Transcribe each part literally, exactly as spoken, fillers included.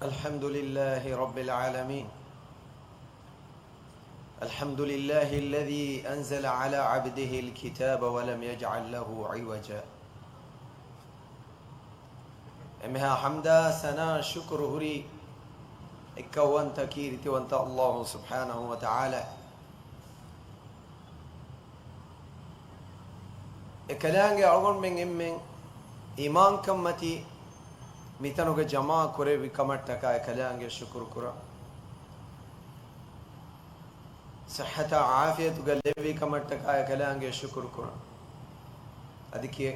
الحمد لله رب العالمين. الحمد لله الذي أنزل على عبده الكتاب ولم يجعل له عوجا. އެންމެހާ ޙަމްދާ ސަނާ ޝުކުރު ހުރީ އެއްކައުވަންތަ ކީރިތިވަންތަ ﷲ ސުބްޙާނަހޫ ވަތަޢާލާ. އެކަލާނގެ އަޅުގަނޑުމެން އެންމެން އީމާންކަންމަތީ މިތަނުގަ ޖަމާ ކުރެއްވި ކަމަށްޓަކާ އެކަލާނގެ ޝުކުރު ކުރަން. ޞިއްޙަތާ ޢާފިޔަތުގަ ލެއްވި ކަމަށްޓަކާ އެކަލާނގެ ޝުކުރު ކުރަން. އަދި ކިޔެ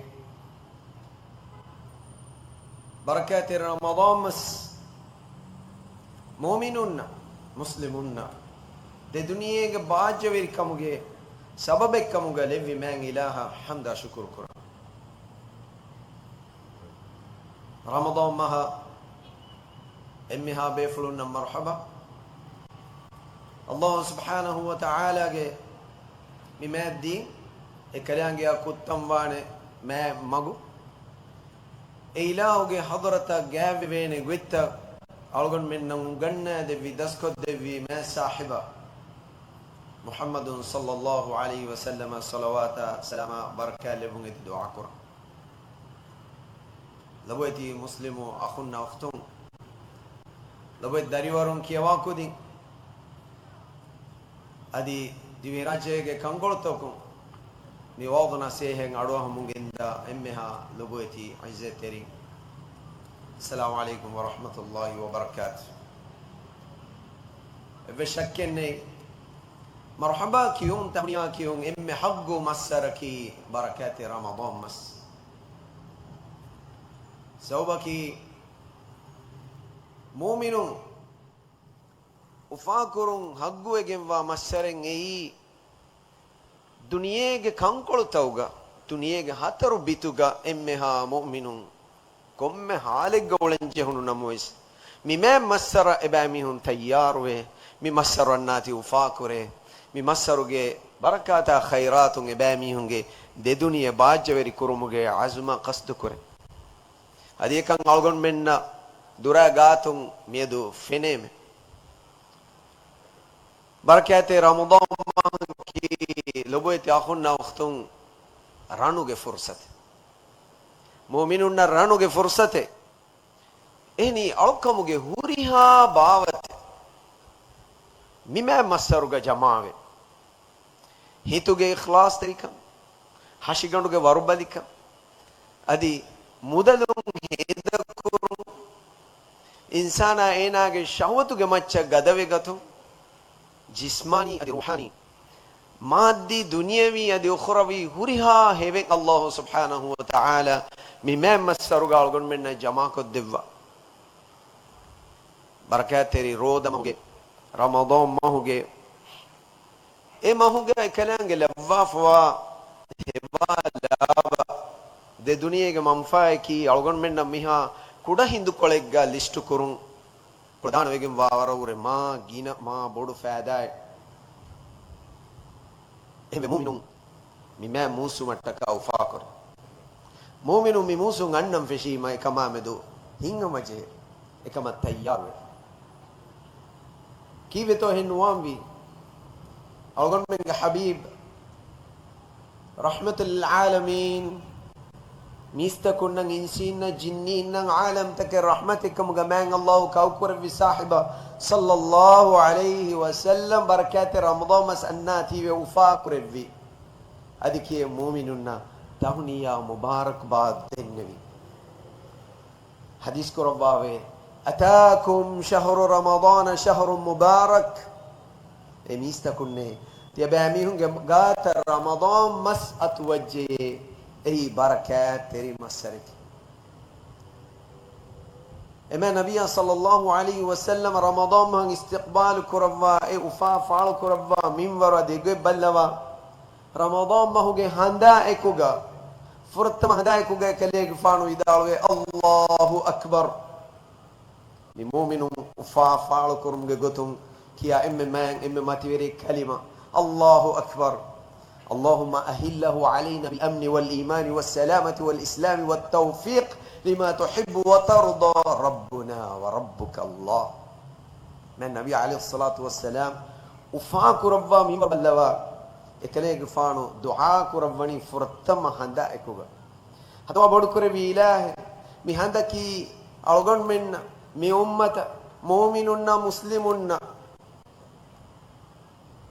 ބަރަކާތެރި ރަމަޟާން މަސް މުއުމިނުންނަށް، މުސްލިމުންނަށް ދެ ދުނިޔޭގެ ބާއްޖަވެރިކަމުގެ ސަބަބެއްކަމުގަ ލެއްވި މާތް އިލާހަށް ޙަމްދާ ޝުކުރު ކުރަން. ރަމަޟާން މަހަށް އެންމެހާ ބޭފުޅުންނަށް މަރުޙަބާ. ﷲ ސުބްޙާނަހޫ ވަތަޢާލާގެ މި މާތް ދީން އެކަލާނގެއާ ކުއްތަންވާނެ މާތް މަގު، އެ އިލާހުގެ ޙަޟްރަތަށް ގާތްވެވޭނެ ގޮތްތައް އަޅުގަނޑުމެންނަށް އުނގަންނާދެއްވި، ދަސްކޮށްދެއްވި މާތް ސާހިބާ މުޙައްމަދު ޞައްލައްލާހު ޢަލައިހި ވަސައްލަމަށް ޞަލަވާތާ ސަލާމާ ބަރަކާތް ލެއްވުން އެދި ދުޢާ ކުރަން. ލޮބުވެތި މުސްލިމު އަޚުންނާ އުޚްތުން، ލޮބުވެތި ދަރިވަރުން، ކިޔަވާ ކުދިން، އަދި ދިވެހިރާއްޖޭގެ ކަންކޮޅުތަކުން މި ވަޢުޡު ނަޞޭޙަތް އަޑުއަހަމުން ގެންދާ އެންމެހާ ލޮބުވެތި ޢިއްޒަތްތެރިން، އައްސަލާމު ޢަލައިކުމް ވަރަޙްމަތުﷲ ވަބަރަކާތު. އެއްވެސް ޝައްކެއް ނެތް، މަރުޙަބާ ކިޔުން، ތަހުނިޔާ ކިޔުން އެންމެ ޙައްޤު މައްސަރަކީ ބަރަކާތެއް ރަމަޟާން މަސް. ސަބަބަކީ މުއުމިނުން އުފާކުރުން ޙައްޤުވެގެންވާ މައްސަރެއް އެއީ، ދުނިޔޭގެ ކަންކޮޅުތަކުގަ، ދުނިޔޭގެ ހަތަރު ބިތުގަ އެންމެހާ މުއުމިނުން ކޮންމެ ޙާލެއްގަ އުޅެން ޖެހުނު ނަމަވެސް، މި މާތް މައްސަރަށް އެބައިމީހުން ތައްޔާރުވެ، މި މައްސަރު އަންނާތީ އުފާކުރޭ، މި މައްސަރުގެ ބަރަކާތާ ޚައިރާތުން އެބައިމީހުންގެ ދެ ދުނިޔެ ބާއްޖަވެރި ކުރުމުގެ ޢަޒުމަށް ޤަޞްދުކުރޭ. އަދި އެކަން އަޅުގަނޑުމެންނަށް ދުރާ ގާތުން މިއަދު ފެނޭމެ. ބަރަކާތެއް ރަމަޟާން މަހަކީ ލޮބުވެތި އަޚުންނާ އުޚްތުން ރަނުގެ ފުރުޞަތެއް. މުއުމިނުންނަށް ރަނުގެ ފުރުޞަތެއް. އެހެނީ އަޅުކަމުގެ ހުރިހާ ބާވަތެއް މި މާތް މައްސަރުގަ ޖަމާވެ، ހިތުގެ އިޚްލާޞްތެރިކަން، ހަށިގަނޑުގެ ވަރުބަލިކަން، އަދި މުދަލުން ހޭދަކުރުން، އިންސާނާ އޭނާގެ ޝަހުވަތުގެ މައްޗަށް ގަދަވެގަތުން، ޖިސްމާނީ އަދި ރޫޙާނީ، މާއްދީ ދުނިޔަވީ އަދި އުޚްރަވީ ހުރިހާ ހެވެއް ﷲ ސުބްޙާނަހޫ ވަތަޢާލާ މި މާތް މައްސަރުގަ އަޅުގަނޑުމެންނަށް ޖަމާކޮށްދެއްވާ. ބަރަކާތްތެރި ރޯދަ މަހުގެ، ރަމަޟާން މަހުގެ އެ މަހުގަ އެކަލާނގެ ލައްވާފަވާ ހެވާ ލާބަ، ދެ ދުނިޔޭގެ މަންފާއަކީ އަޅުގަނޑުމެންނަށް މިހާ ކުޑަ ހިނދުކޮޅެއްގަ ލިސްޓު ކުރުން، ކުޅަދާނަވެގެން ވާވަރަށްވުރެ މާ ގިނަ، މާ ބޮޑު ފައިދާއެއް. އެހެންވެ މުއުމިނުން މި މާތް މޫސުމަށްޓަކާ އުފާކުރޭ. މުއުމިނުން މި މޫސުން އަންނަން ފެށީމަ އެކަމާމެދު ހިތްހަމަޖެހޭ، އެކަމަށް ތައްޔާރުވޭ. ކީއްވެތޯ އެހެން ނުވާންވީ؟ އަޅުގަނޑުމެންގެ ޙަބީބް ރަޙްމަތުލް ޢާލަމީން، މީސްތަކުންނަށް، އިންސީންނަށް، ޖިންނީންނަށް، ޢާލަމްތަކެއް ރަޙްމަތެއްކަމުގަ މާތް ﷲ ކައުކުރެއްވި ސާހިބާ ޞައްލައްލާހު ޢަލައިހި ވަސައްލަމް ބަރަކާތެއް ރަމަޟާން މަސް އަންނާތީވެ އުފާކުރެއްވި. އަދި ކިޔޭ މުއުމިނުންނަށް ތަހުނިޔާ މުބާރަކްބާދް ދެންނެވި. ޙަދީޘް ކުރައްވާވޭ، أتاكم شهر رمضان شهر مبارك. އޭ މީސްތަކުންނޭ، ތިޔަބައިމީހުންގެ ގާތަށް ރަމަޟާން މަސް އަތުވައްޖެޔޭ، އެއީ ބަރަކާތްތެރި މައްސަރެކޭ. އެމާ ނަބިއްޔާ ޞައްލައްލާހު ޢަލައިހި ވަސައްލަމަ ރަމަޟާން މަހަށް އިސްތިޤްބާލު ކުރައްވާ، އެ އުފާ ފާޅު ކުރައްވާ މިންވަރު އަދި އެގޮތް ބައްލަވާ، ރަމަޟާން މަހުގެ ހަނދާ އެކުގަ، ފުރަތަމަ ހަނދާ އެކުގަ އެކަލޭގެފާނު ވިދާޅުވޭ، އައްލާހު އަކްބަރު. މި މުއުމިނުން އުފާ ފާޅުކުރުމުގެ ގޮތުން ކިޔާ އެންމެ މާތް، އެންމެ މަތިވެރި ކަލިމަ، އައްލާހު އަކްބަރު. اللهم أهله علينا بالأمن والإيمان والسلامة والإسلام والتوفيق لما تحب وترضى ربنا وربك. اللَّهُ. މާތް ނަބީ ޢަލައިހިއްޞަލާތު ވައްސަލާމް އުފާކުރައްވާ މިންބަރު ބައްލަވާ، އެކަލޭގެފާނު ދުޢާ ކުރައްވަނީ ފުރަތަމަ ހަނދާއެކުގަ. ހަތަވާ ބޮޑުކުރެއްވި އިލާހޭ، މި ހަނދަކީ އަޅުގަނޑުމެންނަށް، މި އުއްމަތަށް، މުއުމިނުންނަށް، މުސްލިމުންނަށް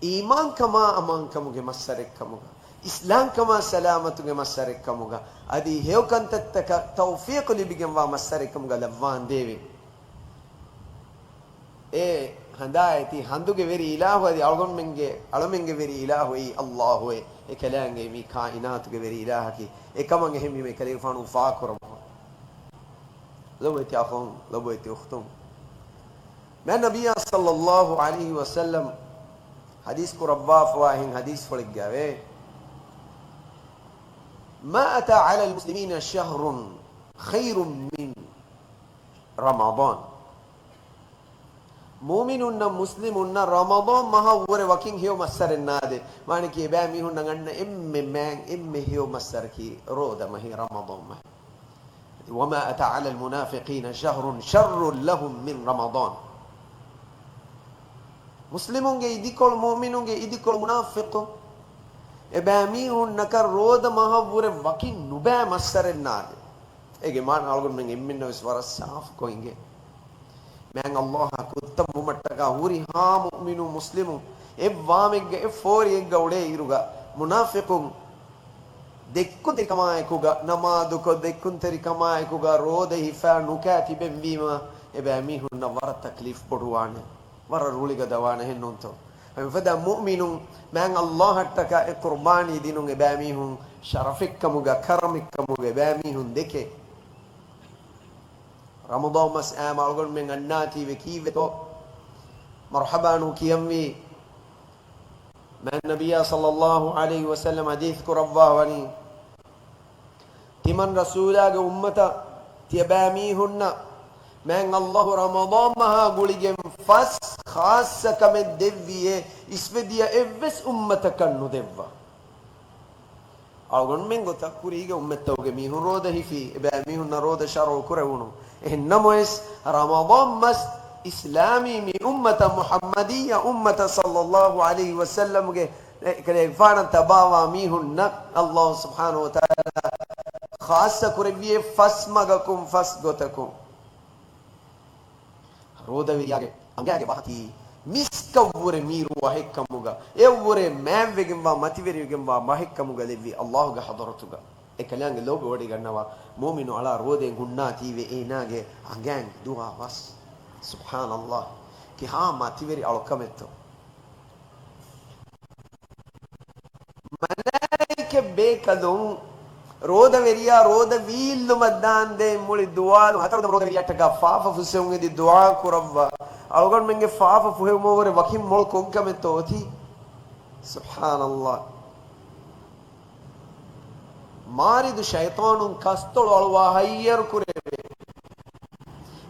އީމާންކަމާ އަމާންކަމުގެ މައްސަރެއްކަމުގަ، އިސްލާމްކަމާ ސަލާމަތުގެ މައްސަރެއްކަމުގަ، އަދި ހެޔޮކަންތައްތަކަށް ތައުފީޤު ލިބިގެންވާ މައްސަރެއްކަމުގަ ލައްވާނދޭވެ. އެ ހަނދާ އެތި ހަނދުގެ ވެރި އިލާހު އަދި އަޅުގަނޑުމެންގެ، އަޅަމެންގެ ވެރި އިލާހު އެއީ އައްލާހުއޭ. އެ ކަލާނގެ މި ކާއިނާތުގެ ވެރި އިލާހަކީ. އެކަމަށް އެހެންވީމަ އެކަލޭގެފާނު އުފާކުރައްވާ. ލޮބުވެތި އަޚުން، ލޮބުވެތި އުޚްތުން. މާތް ނަބިއްޔާ ޞައްލައްލާހު ޢަލައިހި ވަސައްލަމް ޙަދީޘް ކުރައްވާފަވާ އެހެން ޙަދީޘްފުޅެއްގައެވެ. ما أتى على المسلمين شهر خير من رمضان. މުއުމިނުންނަށް މުސްލިމުންނަށް ރަމަޟާން މަހަށްވުރެ ވަކިން ހެޔޮ މައްސަރެއް ނާދޭ. މާނައަކީ އެބައިމީހުންނަށް އަންނަ އެންމެ މާތް އެންމެ ހެޔޮ މައްސަރަކީ ރޯދަ މަހީ ރަމަޟާން މަހީ. وما أتى على المنافقين شهر شر لهم من رمضان. މުސްލިމުންގެ އިދިކޮޅު، މުއުމިނުންގެ އިދިކޮޅު މުނާފިޤު އެބައިމީހުންނަކަށް ރޯދަ މަހަށްވުރެ ވަކިން ނުބައި މައްސަރެއް ނާދޭ. އޭގެ މާނަ އަޅުގަނޑުމެން އެންމެންނަށް ވެސް ވަރަށް ސާފުކޮށް އިނގޭ. މާތް އައްލާހަށް ކުއްތަންވުމަށްޓަކާ ހުރިހާ މުއުމިނު މުސްލިމު އެއްވާމެއްގަ އެއްފޯރިއެއްގަ އުޅޭ އިރުގަ މުނާފިޤުން ދެއްކުންތެރިކަމާއެކުގަ ނަމާދުކޮށް، ދެއްކުންތެރިކަމާއެކުގަ ރޯދަ ހިފާ ނުކާ ތިބެންވީމަ، އެބައިމީހުންނަށް ވަރަށް ތަކްލީފް ބޮޑުވާނެ. ވަރަށް ރުޅިގަދަވާނެ ހެންނޫންތޯ؟ އެފަދަ މުއުމިނުން މާތް އައްލާހަށްޓަކާ އެ ޤުރްބާނީ ދިނުން އެބައިމީހުން ޝަރަފެއްކަމުގަ، ކަރަމެއްކަމުގަ އެބައިމީހުން ދެކޭ. ރަމަޟާން މަސް އާމް އަޅުގަނޑުމެން އަންނާތީވެ ކީއްވެތޯ؟ މަރްޙަބާ ނޫ ކިޔަންވީ. މާތް ނަބިއްޔާ ޞައްލައްލާހު ޢަލައިހި ވަސައްލަމް ޙަދީޘް ކުރައްވާވަނީ، ތިމަން ރަސޫލާގެ އުއްމަތަށް ތިޔަބައިމީހުންނަށް މާތް އައްލާހު ރަމަޟާން މަހާ ގުޅިގެން ފަސް ޚާއްޞަ ކަމެއް ދެއްވިއޭ، އިސްވެދިޔަ އެއްވެސް އުއްމަތަކަށް ނުދެއްވާ. އަޅުގަނޑުމެން ގޮތަށް ކުރީގެ އުއްމަތްތަކުގެ މީހުން ރޯދަ ހިފީ، އެބައިމީހުންނަށް ރޯދަ ޝަރުޢު ކުރެވުނު. އެހެން ނަމަވެސް، ރަމަޟާން މަސް އިސްލާމީ މި އުއްމަތަށް، މުޙައްމަދިއްޔަ އުއްމަތަށް ޞައްލައްލާހު ޢަލައިހި ވަސައްލަމްގެ އެކަލޭގެފާނަށް ތަބާވާ މީހުންނަށް އައްލާހު ސުބްޙާނަހު ވަތަޢާލާ ޚާއްޞަ ކުރެއްވިއޭ ފަސް މަގަކުން ފަސް ގޮތަކުން. ރޯދަވެރިޔާގެ އަނގައިގެ ވާހަކައީ މިސްކަށްވުރެ މީރު ވަހެއްކަމުގަ، އެއަށްވުރެ މާތްވެގެންވާ މަތިވެރިވެގެންވާ ވަހެއްކަމުގަ ލެއްވި އައްލާހުގެ ޙަޟްރަތުގަ. އެކަލާނގެ ލޯބިވޮޑިގަންނަވާ މުއުމިނު އަޅާ ރޯދައިން ހުންނާތީވެ އޭނާގެ އަނގައިން ދުވާ ވަސް. ސުބްޙާނައްލާހް. ކިހާ މަތިވެރި އަޅުކަމެއްތޯ. މަލާއިކަ ބޭކަލުން ރޯދަވެރިޔާ ރޯދަ ވީއްލުމަށް ދާންދެން މުޅި ދުވާލު ހަތަރު ރޯދަވެރިޔާއަށްޓަކާ ފާފަ ފުއްސެވުން އެދި ދުޢާ ކުރައްވާ. އަޅުގަނޑުމެންގެ ފާފަ ފުހެވުމަށްވުރެ ވަކިން މޮޅު ކޮންކަމެއްތޯ އޮތީ؟ ސުބްޙާނައްލާހް. މާރިދު ޝައިޠާނުން ކަސްތޮޅު އަޅުވާ ހައްޔަރު ކުރެވޭ.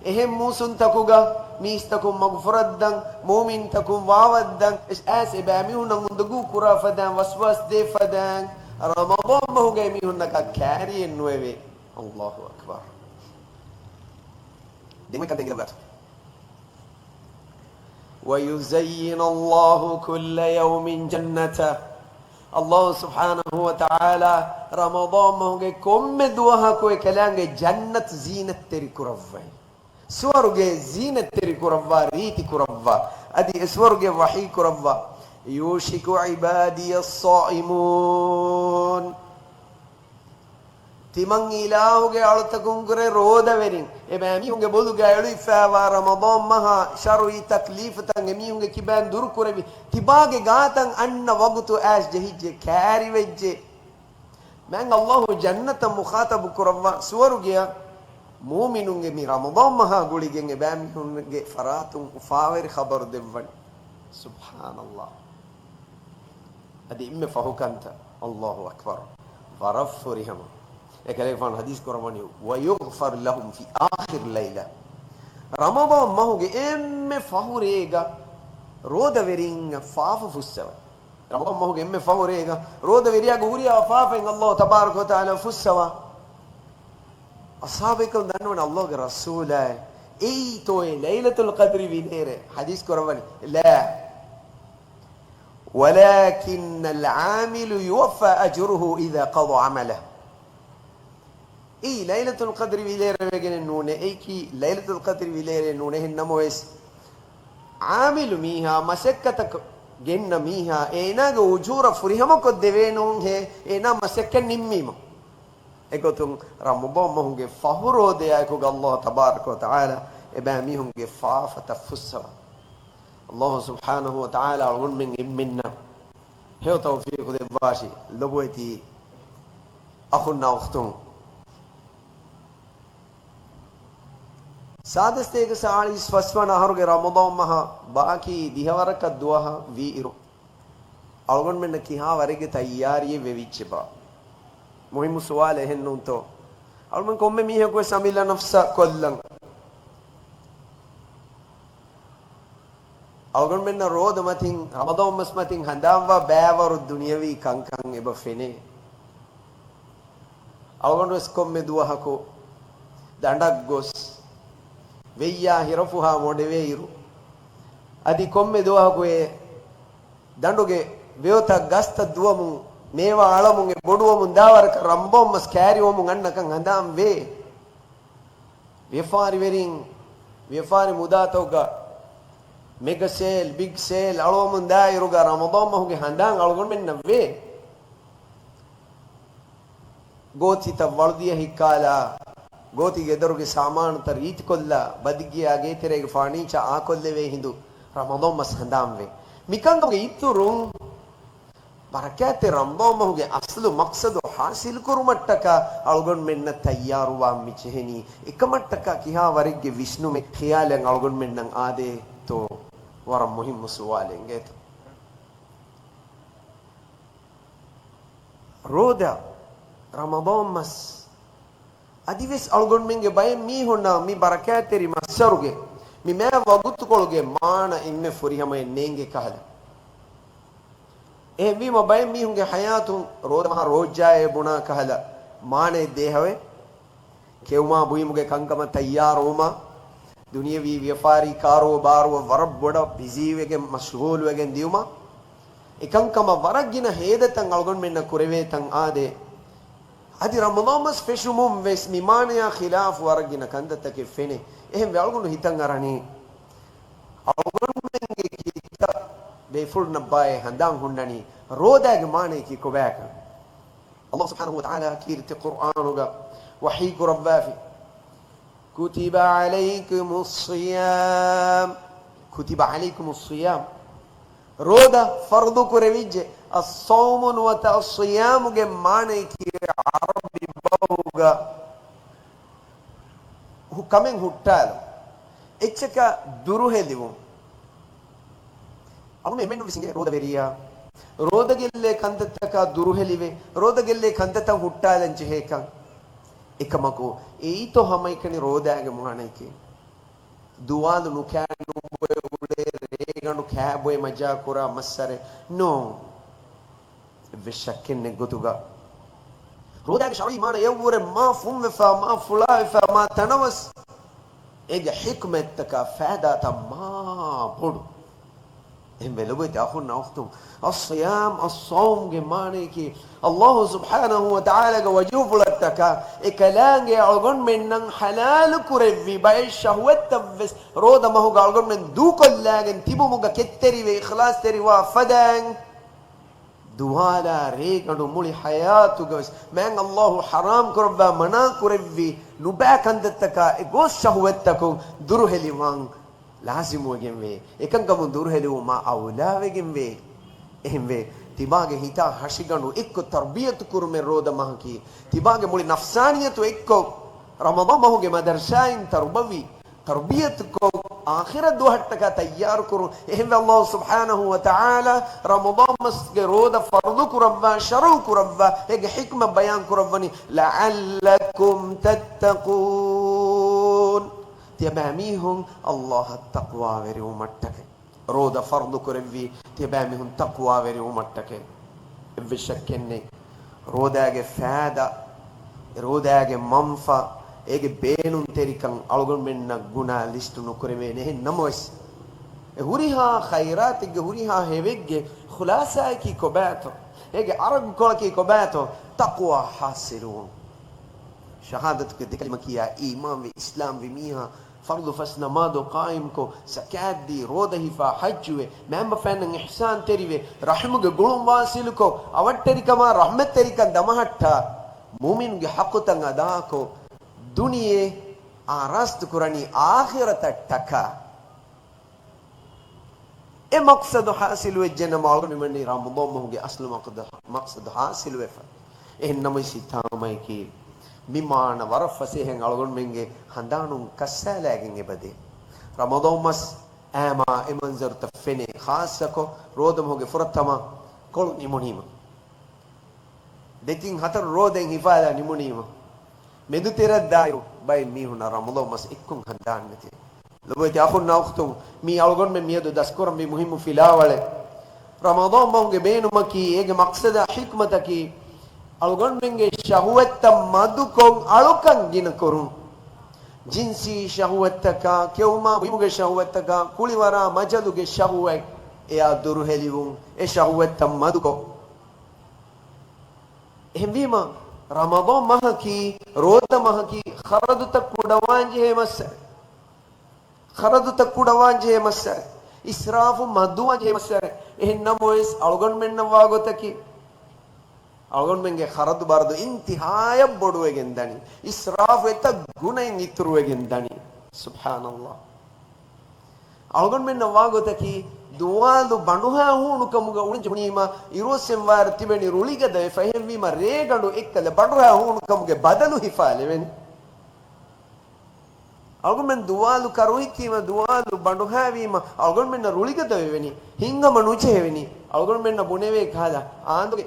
އެހެން މޫސުންތަކުގަ މީސްތަކުން މަގުފުރައްދަން، މުއުމިންތަކުން ވާވައްދަން، އެސް އާސް އެބައިމީހުންނަށް އުނދަގޫ ކުރާ ފަދައިން ވަސްވާސް ދޭ ފަދައިން، ރަމަޟާން މަހުގައި މީހުންނަކަށް ކާރިއެއް ނުވެވޭ. އައްލާހު އަކްބަރު. ދެން އޮތް ކަންތައް އިނގިލަގާތު. ويزين الله كل يوم جنته. އައްލާހު ސުބްޙާނަހު ވަތަޢާލާ ރަމަޟާން މަހުގެ ކޮންމެ ދުވަހަކު އެކަލާނގެ ޖަންނަތު ޒީނަތްތެރި ކުރައްވައި. ސުވަރުގެ ޒީނަތްތެރި ކުރައްވާ، ރީތި ކުރައްވާ. އަދި އެ ސުވަރުގެ ވަޙީ ކުރައްވާ. يوشك عبادي الصائمون. ތިމަން އިލާހުގެ އަޅުތަކުންކުރެ ރޯދަވެރިން، އެބައިމީހުންގެ ބޮލުގަ އެޅުއްވާފައިވާ ރަމަޟާން މަހާ ޝަރުޢީ ތަކްލީފުތައް އެމީހުންގެ ކިބައިން ދުރުކުރެވި، ތިބާގެ ގާތަށް އަންނަ ވަގުތު އައިސް ޖެހިއްޖެ، ކާރިވެއްޖެ. މާތް އައްލާހު ޖަންނަތަށް މުޚާޠަބު ކުރައްވާ ސުވަރުގެއަށް މުއުމިނުންގެ މި ރަމަޟާން މަހާ ގުޅިގެން އެބައިމީހުންގެ ފަރާތުން އުފާވެރި ޚަބަރު ދެއްވަން. ސުބްޙާނައްލާހް. އަދި އެންމެ ފަހު ކަންތައް، އައްލާހު އަކްބަރު، ވަރަށް ފުރިހަމަ. އެކަލޭގެފާނު ޙަދީޘް ކުރައްވަނީ، ويغفر لهم في آخر ليلة. ރަމަޟާން މަހުގެ އެންމެ ފަހު ރޭގަ ރޯދަވެރިންނަށް ފާފަ ފުއްސަވަ. ރަމަޟާން މަހުގެ އެންމެ ފަހު ރޭގަ ރޯދަވެރިޔާގެ ހުރިހާ ފާފައިން އައްލާހު ތަބާރަކަ ވަތަޢާލާ ފުއްސަވާ. އަޞްޙާބުބޭކަލުން ދަންނަވަނީ އައްލާހުގެ ރަސޫލާއޭ، އެއީތޯއޭ ލައިލަތުލް ޤަދްރި ވިލޭރޭ؟ ޙަދީޘް ކުރައްވަނީ، لا، ولكن العامل يوفى أجره إذا قضى عمله. އެއީ ލައިލަތުލް ޤަދްރި ވިލޭރޭ ވެގެނެއް ނޫނޭ. އެއީކީ ލައިލަތުލް ޤަދްރި ވިލޭރޭ ނޫނޭ. އެހެން ނަމަވެސް، ޢާމިލު މީހާ، މަސައްކަތަށް ގެންނަ މީހާ، އޭނާގެ އުޖޫރަ ފުރިހަމަކޮށްދެވޭނޫންހޭ، އޭނާ މަސައްކަތް ނިންމީމަ. އެގޮތުން ރަމަޟާން މަހުގެ ފަހު ރޯދަޔާއެކުގަ ﷲ ތަބާރަކަ ވަތަޢާލާ އެބައިމީހުންގެ ފާފަތައް ފުއްސަވާ. ﷲ ސުބްޙާނަހޫ ވަތަޢާލާ އަޅުގަނޑުމެން އެންމެންނަށް ހެޔޮ ތައުފީޤު ދެއްވާށި، ލޮބުވެތި އަޚުންނާ އުޚްތުން. ސާދަސްތޭކަ ސާޅީސް ފަސްވަނަ އަހަރުގެ ރަމަޟާން މަހަށް ބާކީ ދިހަވަރަކަށް ދުވަހަށް ވީއިރު، އަޅުގަނޑުމެންނަށް ކިހާ ވަރެއްގެ ތައްޔާރީއެއް ވެވިއްޖެބާ؟ މުހިއްމު ސުވާލެއް، އެހެންނޫންތޯ؟ އަޅުގަނޑު ކޮންމެ މީހަކުވެސް އަމިއްލަ ނަފްސަށް ކޮށްލަން. އަޅުގަނޑުމެންނަށް ރޯދަ މަތިން، ރަމަޟާން މަސް މަތިން ހަނދާންވާ ބައިވަރު ދުނިޔަވީ ކަންކަން އެބަ ފެނޭ. އަޅުގަނޑުވެސް ކޮންމެ ދުވަހަކު ދަނޑަށް ގޮސް، ވެއްޔާ ހިރަފުހާ މޮޑެވޭއިރު، އަދި ކޮންމެ ދުވަހަކު އެ ދަނޑުގެ ވެޔޮތައް ގަސްތައް ދުވަމުން، މޭވާ އަޅަމުން، އެ ބޮޑުވަމުން ދާވަރަކަށް ރަމަޟާން މަސް ކައިރިވަމުން އަންނަކަން ހަނދާން ވޭ. ވިޔަފާރިވެރިން، ވިޔަފާރި މުދާތަކުގަ މެގަ ސޭލް، ބިގް ސޭލް އަޅުވަމުން ދާއިރުގަ ރަމަޟާން މަހުގެ ހަނދާން އަޅުގަނޑުމެންނަށް ވޭ. ގޯތިތައް ވަޅުދިޔަ ހިއްކާލާ، ގޯތި ގެދޮރުގެ ސާމާނުތައް ރީތިކޮށްލާ، ބަދިގިޔާ ގޭތެރޭގެ ފާނީޗާ އާކޮށްލެވޭ ހިނދު ރަމަޟާން މަސް ހަނދާންވޭ. މިކަންކަމުގެ އިތުރުން، ބަރަކާތްތެރި ރަމަޟާން މަހުގެ އަސްލު މަޤްޞަދު ޙާޞިލުކުރުމަށްޓަކާ އަޅުގަނޑުމެންނަށް ތައްޔާރުވާން މި ޖެހެނީ. އެކަމަށްޓަކާ ކިހާ ވަރެއްގެ ވިސްނުމެއް، ޚިޔާލެއް އަޅުގަނޑުމެންނަށް އާދޭތޯ؟ ވަރަށް މުހިއްމު ސުވާލެއް އިނގޭތޯ. ރޯދަ، ރަމަޟާން މަސް، އަދިވެސް އަޅުގަނޑުމެންގެ ބައެއް މީހުންނަށް މި ބަރަކާތްތެރި މައްސަރުގެ މި މާތް ވަގުތުކޮޅުގެ މާނަ އެންމެ ފުރިހަމައެއް ނޭނގެ ކަހަލަ. އެހެންވީމަ ބައެއް މީހުންގެ ޙަޔާތުން ރޯދަ މަހަށް ރޯއްޖާއޭ ބުނާ ކަހަލަ މާނައެއް ދޭހަވޭ. ކެއުމާ ބުއިމުގެ ކަންކަމަށް ތައްޔާރުވުމާ، ދުނިޔަވީ ވިޔަފާރީ ކާރޫބާރުއަށް ވަރަށް ބޮޑަށް ބިޒީވެގެން މަޝްޣޫލުވެގެން ދިޔުމާ، އެކަންކަމަށް ވަރަށް ގިނަ ހޭދަތައް އަޅުގަނޑުމެންނަށް ކުރެވޭތަން އާދޭ. އަދި ރަމަޟާން މަސް ފެށުމުން ވެސް މި މާނަޔާ ޚިލާފު ވަރަށް ގިނަ ކަންތައްތަކެއް ފެނޭ. އެހެންވެ، އަޅުގަނޑު ހިތަށް އަރަނީ، އަޅުގަނޑުމެންގެ ކިތައް ބޭފުޅުންނަށް ބާއޭ ހަނދާން ހުންނަނީ ރޯދާގެ މާނަޔަކީ ކޮބާކަން. ﷲ ސުބްޙާނަހޫ ވަތަޢާލާ ކީރިތި ޤުރްއާނުގަ ވަޙީ ކުރައްވާފި، كتب عليكم الصيام، كتب عليكم الصيام، ރޯދަ ފަރުޟު ކުރެވިއްޖެ. އައްޞައުމު ނުވަތަ އައްޞިޔާމުގެ މާނަޔަކީ ޢަރަބި ބަހުގަ ހު-، ކަމެއް ހުއްޓާލުން، އެއްޗަކަށް ދުރުހެލިވުން. އަޅުގަނޑު އެންމެންނަށް ވެސް އިނގޭ ރޯދަވެރިޔާ ރޯދަ ގެއްލޭ ކަންތައްތަކާ ދުރުހެލިވެ، ރޯދަ ގެއްލޭ ކަންތައްތައް ހުއްޓާލަން ޖެހޭކަން. އެކަމަކު، އެއީތޯ ހަމައެކަނި ރޯދާގެ މާނަޔަކީ؟ ދުވާލު ނުކާ ނުބޮއެ އުޅޭ، ރޭގަނޑު ކާބޮއެ މަޖާ ކުރާ މައްސަރެއް ނޫން. އެއްވެސް ޝައްކެއް ނެތް ގޮތުގަ، ރޯދާގެ ޝަރުޢީ މާނަ އެއަށްވުރެ މާ ފުންވެފާ، މާ ފުޅާވެފާ، މާ ތަނަވަސް، އޭގެ ޙިކްމަތްތަކާ ފާއިދާތައް މާ ބޮޑު. އެހެންވެ، ލޮބުވެތި އަޚުންނާ އުޚްތުން، އައްޞިޔާމް، އައްޞައުމްގެ މާނަޔަކީ، ﷲ ސުބްޙާނަހޫ ވަތަޢާލާގެ ވަޖްހުފުޅަށްޓަކާ އެކަލާނގެ އަޅުގަނޑުމެންނަށް ޙަލާލު ކުރެއްވި ބައެއް ޝަހުވަތްތައްވެސް ރޯދަ މަހުގަ އަޅުގަނޑުމެން ދޫކޮށްލާގެން ތިބުމުގަ ކެތްތެރިވެ އިޚްލާޞްތެރިވާ ފަދައިން، ދުވާލާ ރޭގަނޑު މުޅި ޙަޔާތުގަވެސް މާތް ﷲ ޙަރާމް ކުރައްވާ މަނާ ކުރެއްވި ނުބައި ކަންތައްތަކާ އެ ގޯސް ޝަހުވަތްތަކުން ދުރުހެލިވާން ލާޒިމުވެގެންވޭ. އެކަންކަމުން ދުރުހެލިވުމާ އައުލާވެގެންވޭ. އެހެންވެ، ތިބާގެ ހިތާ ހަށިގަނޑު އެއްކޮށް ތަރުބިޔަތު ކުރުމެއް ރޯދަ މަހަކީ. ތިބާގެ މުޅި ނަފްސާނިއްޔަތު އެއްކޮށް، ރަމަޟާން މަހުގެ މަދަރުސާއިން ތަރުބަވީ، ތަރުބިޔަތުކޮށް، އާޚިރަތް ދުވަހަށްޓަކާ ތައްޔާރު ކުރުން. އެހެންވެ، ﷲ ސުބްޙާނަހޫ ވަތަޢާލާ ރަމަޟާން މަސްގެ ރޯދަ ފަރުޟު ކުރައްވާ، ޝަރުޢު ކުރައްވާ، އޭގެ ޙިކްމަތް ބަޔާން ކުރައްވަނީ، لعلكم تتقون. ތިޔަބައިމީހުން ﷲ އަށް ތަޤްވާވެރިވުމަށްޓަކައި. ރޯދަ ފަރުޟު ކުރެއްވީ ތިޔަބައިމީހުން ތަޤްވާވެރިވުމަށްޓަކައި. އެއްވެސް ޝައްކެއް ނެތް. ރޯދާގެ ފާއިދާ، ރޯދާގެ މަންފާ، އޭގެ ބޭނުންތެރިކަން އަޅުގަނޑުމެންނަށް ގުނާ ލިސްޓު ނުކުރެވޭނެހެން ނަމަވެސް، އެ ހުރިހާ ޚައިރާތެއްގެ ހުރިހާ ހެވެއްގެ ޚުލާސާއަކީ ކޮބާތޯ؟ އޭގެ އަރަގުކޮޅަކީ ކޮބާތޯ؟ ތަޤްވާ ޙާޞިލުވުން. ޝަހާދަތުގެ ދެކަލިމަ ކިޔާ، އީމާންވި، އިސްލާމްވި މީހާ، ފަރުޟު ފަސް ނަމާދު ޤާއިމްކޮށް، ޒަކާތްދީ، ރޯދަ ހިފާ، ޙައްޖުވެ، މައިންބަފައިންނަށް އިޙްސާންތެރިވެ، ރަޙިމުގެ ގުޅުން ވާސިލުކޮށް، އަވަށްޓެރިކަމާ ރަޙްމަތްތެރިކަން ދަމަހައްޓާ، މުއުމިނުގެ ޙައްޤުތައް އަދާކޮށް، ދުނިޔެ އާރާސްތު ކުރަނީ އާޚިރަތަށްޓަކާ. އެ މަޤްޞަދު ޙާޞިލުވެއްޖެނަމަ، އަޅުގަނޑުމެންނީ ރަމަޟާން މަހުގެ އަސްލު މަޤްޞަދު، މަޤްޞަދު ޙާޞިލުވެފަ. އެހެން ނަމަވެސް ހިތާމައަކީ، މި މާނަ ވަރަށް ފަސޭހައިން އަޅުގަނޑުމެންގެ ހަނދާނުން ކައްސާލައިގެން އެބަދޭ. ރަމަޟާން މަސް އައިމާ އެ މަންޒަރުތައް ފެނޭ، ޚާއްޞަކޮށް ރޯދަ މަހުގެ ފުރަތަމަ ކޮޅު ނިމުނީމަ. ދެތިން ހަތަރު ރޯދައިން ހިފާލާ ނިމުނީމަ، މެދުތެރަށްދާއިރު ބައެއް މީހުންނަށް ރަމަޟާން މަސް އެއްކޮށް ހަނދާން ނެތޭ. ލޮބުވެތި އަޚުންނާ އުޚްތުން، މީ އަޅުގަނޑުމެން މިއަދު ދަސްކުރަންވީ މުހިއްމު ފިލާވަޅެއް. ރަމަޟާން މަހުގެ ބޭނުމަކީ އޭގެ މަޤްޞަދާ ޙިކްމަތަކީ، އަޅުގަނޑުމެންގެ ޝަހުވަތްތައް މަދުކޮށް އަޅުކަން ގިނަކުރުން. ޖިންސީ ޝަހުވަތްތަކާ، ކެއުމާ ބުއިމުގެ ޝަހުވަތްތަކާ، ކުޅިވަރާ މަޖަލުގެ ޝަހުވަތް އެއާ ދުރުހެލިވުން، އެ ޝަހުވަތްތައް މަދުކޮށް. އެހެންވީމަ، ރަމަޟާން މަހަކީ، ރޯދަ މަހަކީ، ޚަރަދުތައް ކުޑަވާންޖެހޭ މައްސަރެއް. ޚަރަދުތައް ކުޑަވާންޖެހޭ މައްސަރެއް. އިސްރާފު މަދުވާންޖެހޭ މައްސަރެއް. އެހެން ނަމަވެސް، އަޅުގަނޑުމެންނަށް ވާގޮތަކީ، އަޅުގަނޑުމެންގެ ޚަރަދު ބަރަދު އިންތިހާޔަށް ބޮޑުވެގެން ދަނީ. އިސްރާފު އެތައް ގުނައިން އިތުރުވެގެން ދަނީ. ސުބްޙާނަﷲ. އަޅުގަނޑުމެންނަށް ވާގޮތަކީ، ދުވާލު ބަނޑުހާ ހޫނުކަމުގަ އުޅެން ޖެހުނީމަ، އިރުއޮއްސެން ވާއިރު ތިބެނީ ރުޅިގަދަވެފަ. އެހެންވީމަ، ރޭގަނޑު އެއްކަލަ ބަނޑުހާ ހޫނުކަމުގެ ބަދަލު ހިފާލެވެނީ. އަޅުގަނޑުމެން ދުވާލު ކަރުހިއްޗީމަ، ދުވާލު ބަނޑުހާވީމަ، އަޅުގަނޑުމެންނަށް ރުޅިގަދަވެވެނީ. ހިތްހަމަ ނުޖެހެވެނީ. އަޅުގަނޑުމެންނަށް ބުނެވޭ ކަހަލަ އާނދުގެ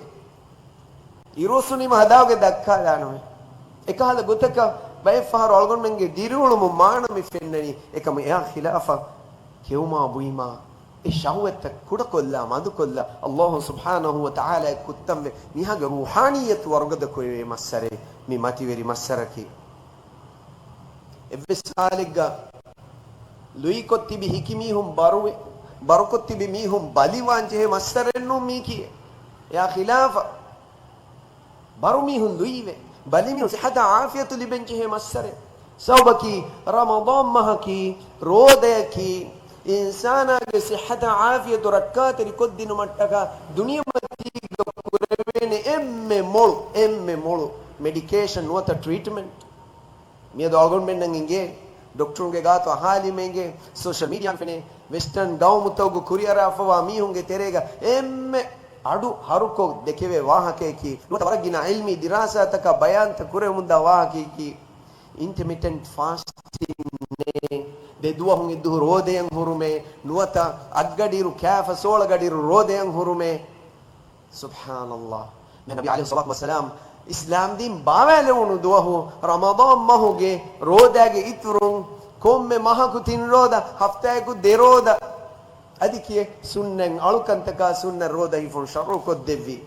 އިރުއޮއްސުނީމަ ހަދާގެ ދައްކާލާނަމޭ. އެކަހަލަ ގޮތަކަށް ބައެއް ފަހަރު އަޅުގަނޑުމެންގެ ދިރިއުޅުމުން މާނަ މި ފެންނަނީ. އެކަމު އެއާ ޚިލާފަށް ކެއުމާ ބުއިމާ އެ ޝަހުވަތްތައް ކުޑަކޮށްލާ، މަދުކޮށްލާ، އަﷲ ސުބްޙާނަހޫ ވަތަޢާލާ އެއް ކުއްތަންވެ މީހާގެ ރޫޙާނިއްޔަތު ވަރުގަދަ ކުރެވޭ މައްސަރެއް މި މަތިވެރި މައްސަރަކީ. އެއްވެސް ހާލެއްގަ ލުއިކޮށް ތިބި ހިކި މީހުން ބަރުވެ، ބަރުކޮށް ތިބި މީހުން ބަލިވާން ޖެހޭ މައްސަރެއް ނޫން މީކީ. އެއާ ޚިލާފަށް ބަރު މީހުން ލުއިވެ، ބަލި މީހުން ޞިއްޙަތާ ޢާފިޔަތު ލިބެން ޖެހޭ މައްސަރެއް. ސަބަބަކީ، ރަމަޟާން މަހަކީ، ރޯދަޔަކީ، އިންސާނާގެ ޞިއްޙަތާ ޢާފިޔަތު ރައްކާތެރި ކޮށްދިނުމަށްޓަކާ ދުނިޔެމަތީގަ ކުރެވޭނެ އެންމެ މޮޅު، އެންމެ މޮޅު މެޑިކޭޝަން ނުވަތަ ޓްރީޓްމަންޓް. މިއަދު އަޅުގަނޑުމެންނަށް އިނގޭ، ޑޮކްޓަރުންގެ ގާތު އަހާލީމަ އިނގޭ، ސޯޝަލް މީޑިއާ ފެނޭ، ވެސްޓަރން ގައުމުތަކުގަ ކުރިއަރާފަވާ މީހުންގެ ތެރޭގަ އެންމެ އަޑު ހަރުކޮށް ދެކެވޭ ވާހަކަޔަކީ، ނުވަތަ ވަރަށް ގިނަ ޢިލްމީ ދިރާސާތަކާ ބަޔާންތައް ކުރެވެމުންދާ ވާހަކަޔަކީ، އިންޓަމިޓެންޓް ފާސްޓިން އޭ، ދެ ދުވަހުން އެއްދުވަހު ރޯދަޔަށް ހުރުމޭ، ނުވަތަ އަށްގަޑިއިރު ކާފަ ސޯޅަ ގަޑިއިރު ރޯދަޔަށް ހުރުމޭ. ސުބްޙާނަﷲ. މި ނަބީ ޢަލައިހިއްޞަލާތު ވައްސަލާމް އިސްލާމްދީން ބާވާލެވުނު ދުވަހު ރަމަޟާން މަހުގެ ރޯދާގެ އިތުރުން ކޮންމެ މަހަކު ތިން ރޯދަ، ހަފްތާއަކު ދެ ރޯދަ، އަދި ކިޔޭ ސުންނަތް އަޅުކަންތަކާ ސުންނަތް ރޯދަ ހިފުން ޝަރުޢުކޮށްދެއްވި.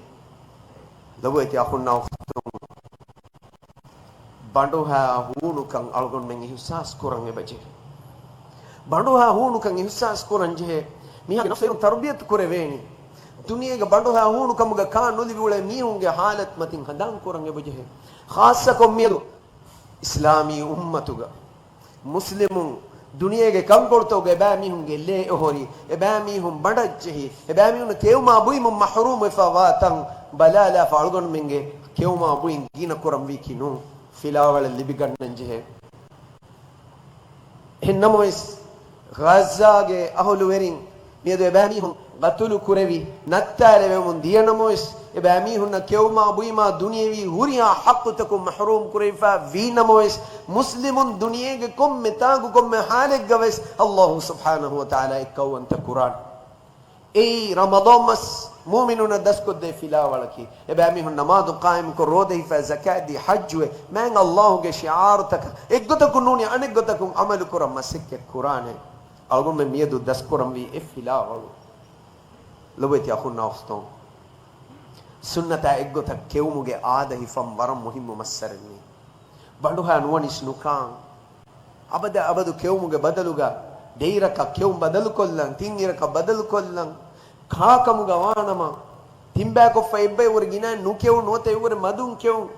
ލޮބުވެތި އަޚުންނާ އުޚްތުން، ބަނޑުހާ ހޫނުކަން އަޅުގަނޑުމެން އިޙްސާސް ކުރަން އެބަޖެހޭ. ބަނޑުހާ ހޫނުކަން އިޙްސާސް ކުރަން ޖެހޭ. މީހާގެ ނަފްސު ތަރުބިޔަތު ކުރެވޭނީ. ދުނިޔޭގަ ބަނޑުހާ ހޫނުކަމުގަ ކާ ނުލިބި އުޅޭ މީހުންގެ ޙާލަތު މަތިން ހަނދާން ކުރަން އެބަޖެހޭ. ޚާއްޞަކޮށް މިއަދު އިސްލާމީ އުއްމަތުގަ މުސްލިމުން ދުނިޔޭގެ ކަންކޮޅުތަކުގަ އެބައިމީހުން ގެއްލޭ އޮހޮރި، އެބައިމީހުން ބަނޑަށްޖެހި، އެބައިމީހުން ކެއުމާ ބުއިމުން މަޙްރޫމް ވެފަ ވާ ތަން ބަލާލާފަ އަޅުގަނޑުމެންގެ ކެއުމާ ބުއިން ގިނަ ކުރަންވީކީ ނޫން. ފިލާވަޅެއް ލިބިގަންނަން ޖެހޭ. އެހެން ނަމަވެސް، ޣައްޒާގެ އަހުލުވެރިން މިއަދު އެބައިމީހުން ގަތުލު ކުރެވި، ނައްތާލެވެމުން ދިޔަ ނަމަވެސް، އެބައިމީހުންނަށް ކެއުމާ ބުއިމާ ދުނިޔެވީ ހުރިހާ ޙައްޤުތަކުން މަޙްރޫމް ކުރެވިފަ ވީ ނަމަވެސް، މުސްލިމުން ދުނިޔޭގެ ކޮންމެ ތާގު ކޮންމެ ޙާލެއްގަވެސް ﷲ ސުބްޙާނަހޫ ވަތަޢާލާ އެއްކައުވަންތަ ކުރާނެ. އެއީ ރަމަޟާން މަސް މުއުމިނުންނަށް ދަސްކޮށްދޭ ފިލާވަޅަކީ. އެބައިމީހުން ނަމާދު ޤާއިމުކޮށް، ރޯދަ ހިފާ، ޒަކާތްދީ، ޙައްޖުވެ، މާތް ﷲ ގެ ޝިޢާރުތަކަށް އެއްގޮތަކުން ނޫނީ އަނެއްގޮތަކުން ޢަމަލުކުރަން މަސައްކަތް ކުރާނެ. އަޅުގަނޑުމެން މިއަދު ދަސްކުރަންވީ އެ ފިލާވަޅު. ލޮބުވެތި އަޚުންނާ އުޚްތުން، ސުންނަތާ އެއްގޮތަށް ކެއުމުގެ އާދަ ހިފަން ވަރަށް މުހިއްމު މައްސަރެއް މީ. ބަނޑުހާ ނުވަނިސް ނުކާން. އަބަދަ އަބަދު ކެއުމުގެ ބަދަލުގަ ޑޭއިރަކަށް ކެއުން ބަދަލުކޮށްލަން، ތިން އިރަކަށް ބަދަލުކޮށްލަން. ކާކަމުގަ ވާނަމަ، ތިންބައިކޮށްފަ އެއްބައިވުރެ ގިނައިން ނުކެއުން، ނުވަތަ އެއްވުރެ މަދުން ކެއުން.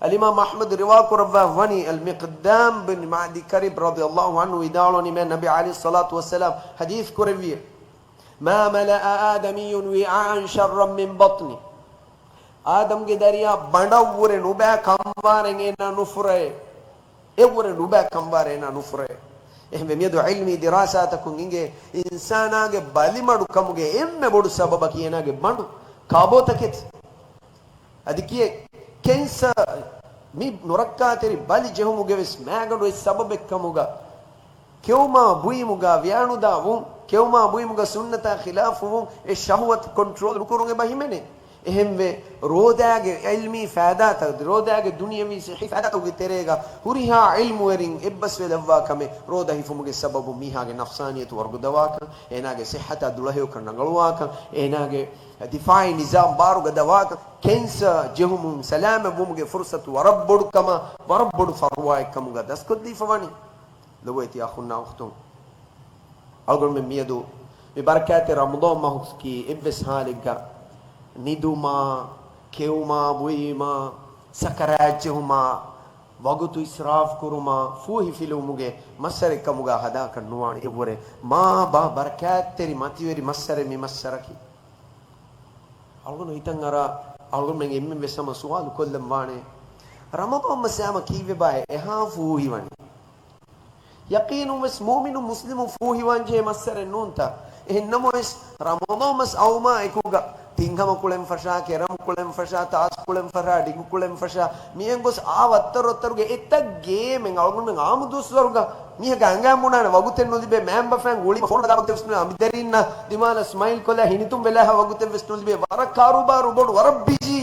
އަލްއިމާމް އަޙްމަދު ރިވާކުރައްވާ ވަނީ، އަލްމިޤްދާމް ބިން މަޢްދި ކަރިބް ރަޟިޔަﷲ ޢަންހު ވިދާޅުވަނީ، މާތް ނަބީ ޢަލައިހިއްޞަލާތު ވައްސަލާމް ޙަދީޘް ކުރެއްވިއޭ، ما ملأ آدمي وعاء شرا من بطنه. އާދަމްގެ ދަރިޔާ ބަނޑަށްވުރެ ނުބައި ކަންވާރެއް އޭނާ ނުފުރައޭ. އެއްވުރެ ނުބައި ކަންވާރެއް އޭނާ ނުފުރައޭ. އެހެންވެ، މިއަދު ޢިލްމީ ދިރާސާތަކުން އިނގޭ، އިންސާނާގެ ބަލިމަޑުކަމުގެ އެންމެ ބޮޑު ސަބަބަކީ އޭނާގެ ބަނޑު. ކާބޯތަކެތި. އަދި ކިޔޭ، ކެންސަރ، މި ނުރައްކާތެރި ބަލި ޖެހުމުގެ ވެސް މާގަނޑު އެއް ސަބަބެއް ކަމުގަ، ކެއުމާ ބުއިމުގަ ވިޔާނުދާ ވުން، ކެއުމާ ބުއިމުގަ ސުންނަތާ ޚިލާފު ވުން، އެ ޝަހުވަތު ކޮންޓްރޯލް ނުކުރުން އެބަ ހިމެނޭ. އެހެންވެ، ރޯދާގެ ޢިލްމީ ފައިދާތައް، ރޯދާގެ ދުނިޔަވީ ޞިއްޙީ ފައިދާތަކުގެ ތެރޭގަ ހުރިހާ ޢިލްމުވެރިން އެއްބަސްވެލައްވާ ކަމެއް، ރޯދަ ހިފުމުގެ ސަބަބުން މީހާގެ ނަފްސާނިއްޔަތު ވަރުގަދަވާކަން، އޭނާގެ ޞިއްޙަތާ ދުޅަހެޔޮކަން ރަނގަޅުވާކަން، އޭނާގެ ދިފާޢީ ނިޒާމް ބާރުގަދަވާކަން، ކެންސަރ ޖެހުމުން ސަލާމަތްވުމުގެ ފުރުޞަތު ވަރަށް ބޮޑު ކަމަށް، ވަރަށް ބޮޑު ފަރުވާއެއް ކަމުގަ ދަސްކޮށްދީފަ ވަނީ. ލޮބުވެތި އަޚުންނާ އުޚްތުން، އަޅުގަނޑުމެން މިއަދު މި ބަރަކާތްތެރި ރަމަޟާން މަހުގެ އެއްވެސް ހާލެއްގަ ނިދުމާ، ކެއުމާ، ބުއީމާ، ސަކަރާތް ޖެހުމާ، ވަގުތު އިސްރާފް ކުރުމާ، ފޫހިފިލުވުމުގެ މައްސަރެއް ކަމުގަ ހަދާކަށް ނުވާނެ. އެއްވުރެ މާ ބާ ބަރަކާތްތެރި މަތިވެރި މައްސަރެއް މި މައްސަރަކީ. އަޅުގަނޑު ހިތަށް އަރާ، އަޅުގަނޑުމެން އެންމެން ވެސް ހަމަ ސުވާލު ކޮށްލަން ވާނެ، ރަމަޟާން މަސް ހަމަ ކީއްވެ ބާ އެހާ ފޫހިވަނީ؟ ޔަޤީނުން ވެސް މުއުމިނު މުސްލިމު ފޫހިވާން ޖެހޭ މައްސަރެއް ނޫންތަ؟ އެހެން ނަމަވެސް، ރަމަޟާން މަސް އައުމާ އެކުގަ، ތިން ހަމަ ކުޅެން ފަށާ، ކެރަމް ކުޅެން ފަށާ، ތާސް ކުޅެން ފަށާ، ޑިގު ކުޅެން ފަށާ، މިއެން ގޮސް އާ ވައްތަރު ވައްތަރުގެ އެތައް ގޭމެއް އަޅުގަނޑުމެން އާއްމު ދުވަސްވަރުގަ މީހަކަށް އަނގައިން ބުނާނެ ވަގުތެއް ނުލިބޭ، މައިންބަފައިން ގުޅީމަ ފޯނު ހަދާ ވަގުތެއް ވެސް ނުލިބޭ، އަނބިދަރީންނަށް ދިމާލަށް ސްމައިލް ކޮށްލާ ހިނިތުން ވެލާހާ ވަގުތެއް ވެސް ނުލިބޭ، ވަރަށް ކާރޫބާރޫ ބޮޑު، ވަރަށް ބިޒީ.